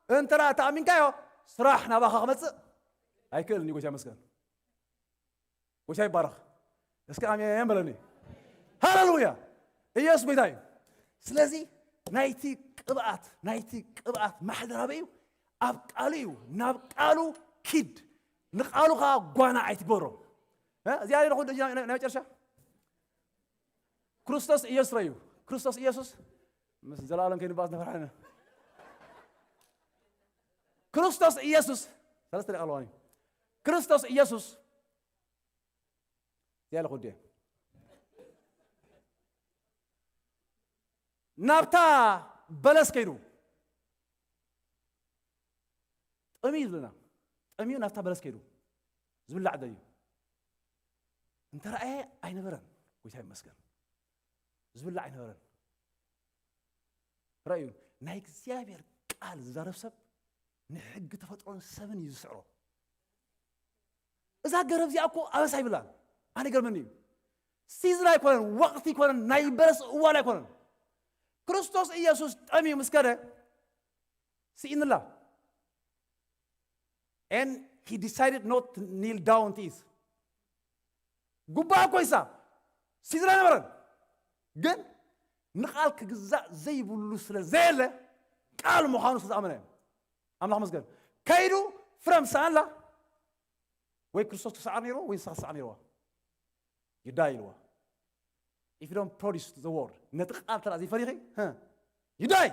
እንተ ደኣ ተኣሚንካዮ፣ ስራሕ ናባኻ ክመጽእ ኣይክእልን እዩ። ጎይታ ይመስገን። ጎይታ ይባረኽ። እስኪ ኣሜን በለኒ። ሃሌሉያ። ኢየሱስ ጎይታ እዩ። ስለዚ ናይቲ ቅብኣት፣ ናይቲ ቅብኣት ማሕደር ኣበይ እዩ? ኣብ ቃሉ እዩ። ናብ ቃሉ ኪድ። ንቃሉ ኸዓ ጓና ኣይትግበሮ። እ? እዚኣ ኢለ ኹን ናይ፣ ናይ፣ ናይ መጨረሻ። ክርስቶስ ኢየሱስ ረዩ። ክርስቶስ ኢየሱስ ምስ ዘላለም ከይንባስ ነፈርሓነ። ክርስቶስ ኢየሱስ፣ ሰለስተ ደቂቃ ኣለዋኒ። ክርስቶስ ኢየሱስ እዚኣ ኢለ ክወድእ እየ። ናብታ በለስ ከይዱ። ጠምዩ ዝብለና። ጠምዩ ናብታ በለስ ከይዱ። ዝብላዕ ደልዩ። እንተ ረኣየ ኣይነበረን። ጎይታ ይመስገን። ዝብላዕ ኣይነበረን። ረኣዩ፣ ናይ እግዚኣብሔር ቃል ዝዛረብ ሰብ ንሕጊ ተፈጥሮን ሰብን እዩ ዝስዕሮ። እዛ ገረብ እዚኣ እኮ ኣበሳ ይብላን። ኣነ ይገርመኒ እዩ። ሲዝን ኣይኮነን፣ ወቕቲ ኣይኮነን፣ ናይ በለስ እዋን ኣይኮነን። ክርስቶስ ኢየሱስ ጠምዩ ምስ ከደ ስኢንላ። And he decided not to kneel down to eat. ጉባእ እኮ ይሳ ሲዝን ኣይነበረን። ግን ንቃል ክግዛእ ዘይብሉ ስለ ዘየለ ቃል ምዃኑ ስለ ዝኣመነ እዩ። ኣምላኽ መስገን። ከይዱ ፍረ ምስ ሰኣንላ ወይ ክርስቶስ ክሰዓር ነይርዎ ወይ ንስኻ ክሰዓር ነይርዋ። You die ኢልዋ። If you don't produce the word፣ ነቲ ቃል ተራ ዘይፈሪኺ፣ ህ፣ you die።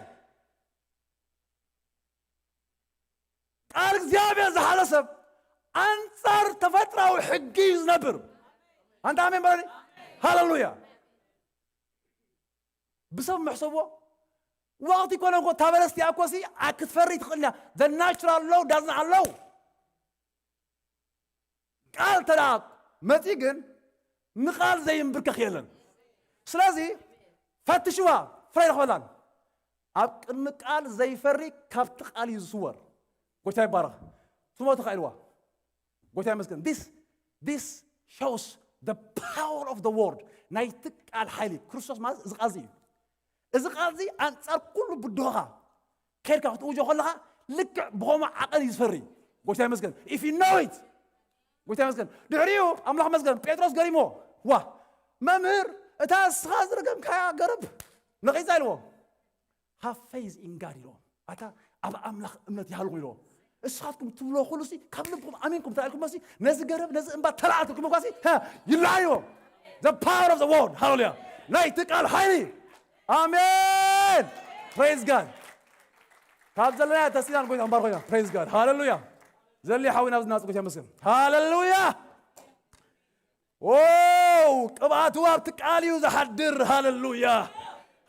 ቃል እግዚኣብሔር ዝሓዘ ሰብ ኣንጻር ተፈጥራዊ ሕጊ እዩ ዝነብር። ኣንታ ኣሜን በለኒ። ሃሌሉያ። ብሰብ መሕሰቦ ወቕቲ ኮነ እኮ እታ በለስ እቲኣ እኮ ሲ ክትፈሪ ትኽእል እያ። The natural law doesn't allow። ቃል ተደኣ መጺ ግን ንቃል ዘይንብርከኽ የለን። ስለዚ ፈትሽዋ፣ ፍረ ይረኽበላን። ኣብ ቅድሚ ቃል ዘይፈሪ ካብቲ ቃል እዩ ዝስወር። ጎይታ ይባረኽ። ትሞት ኢኻ ኢልዋ። ጎይታ ይመስገን። This, this shows the power of the word። ናይቲ ቃል ሓይሊ። ክርስቶስ ማለት እዚ ቃል እዚ እዩ። እዚ ቃል እዚ ኣንጻር ኩሉ ብድሆኻ ከድካ ክትእውጆ ከለኻ ልክዕ ብኸምኡ ዓቐን እዩ ዝፈሪ። ጎይታ ይመስገን። If you know it። ጎይታ ይመስገን። ድሕሪኡ ኣምላኽ መስገን ጴጥሮስ ገሪሞ፣ ዋ፣ መምህር፣ እታ እስኻ ዝረገምካያ ገረብ ነቒጻ ኢልዎ። Have faith in God ኢልዎም። ኣታ ኣብ ኣምላኽ እምነት ይሃልኹም ኢልዎም። እስኻትኩም ትብሎ ኩሉ ሲ ካብ ልብኩም ኣሚንኩም ተላኢልኩም ሲ ነዚ ገረብ ነዚ እምባ ተላዓል ትልኩም እኳ ሲ፣ ሀ፣ ይለዓል ኢልዎም። The power of the word። ሃሌሉያ። ናይቲ ቃል ሓይሊ። ኣሜን። Praise God። ካብ ዘለና ተሲናን ጎይታ ምባር ኮይና praise God ሃሌሉያ። ዘሊ ሓዊና ኣብዚ ናጽ ጎይታ መስገን ሃሌሉያ። ዎው ቅብኣቱ ኣብቲ ቃል እዩ ዝሓድር። ሃሌሉያ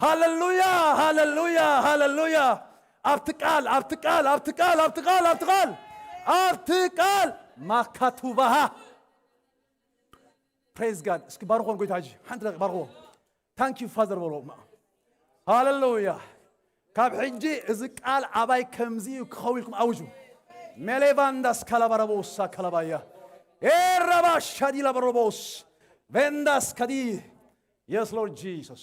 ሃሌሉያ ሃሌሉያ ሃሌሉያ። ኣብቲ ቃል ኣብቲ ቃል ኣብቲ ቃል ኣብቲ ቃል ኣብቲ ቃል ኣብቲ ቃል ማካቱባሃ praise God። እስኪ ባርኾም ጎይታ ሕጂ ሓንቲ ደቂቕ ባርኽዎ። Thank you Father በሎ። ሃሌሉያ። ካብ ሕጂ እዚ ቃል ኣባይ ከምዚ እዩ ክኸውን ኢልኩም ኣውጁ። ሜሌቫንዳስ ካላባረቦሳ ካላባያ ኤራባ ሻዲላ በረቦስ ቬንዳስ ከዲ Yes Lord Jesus።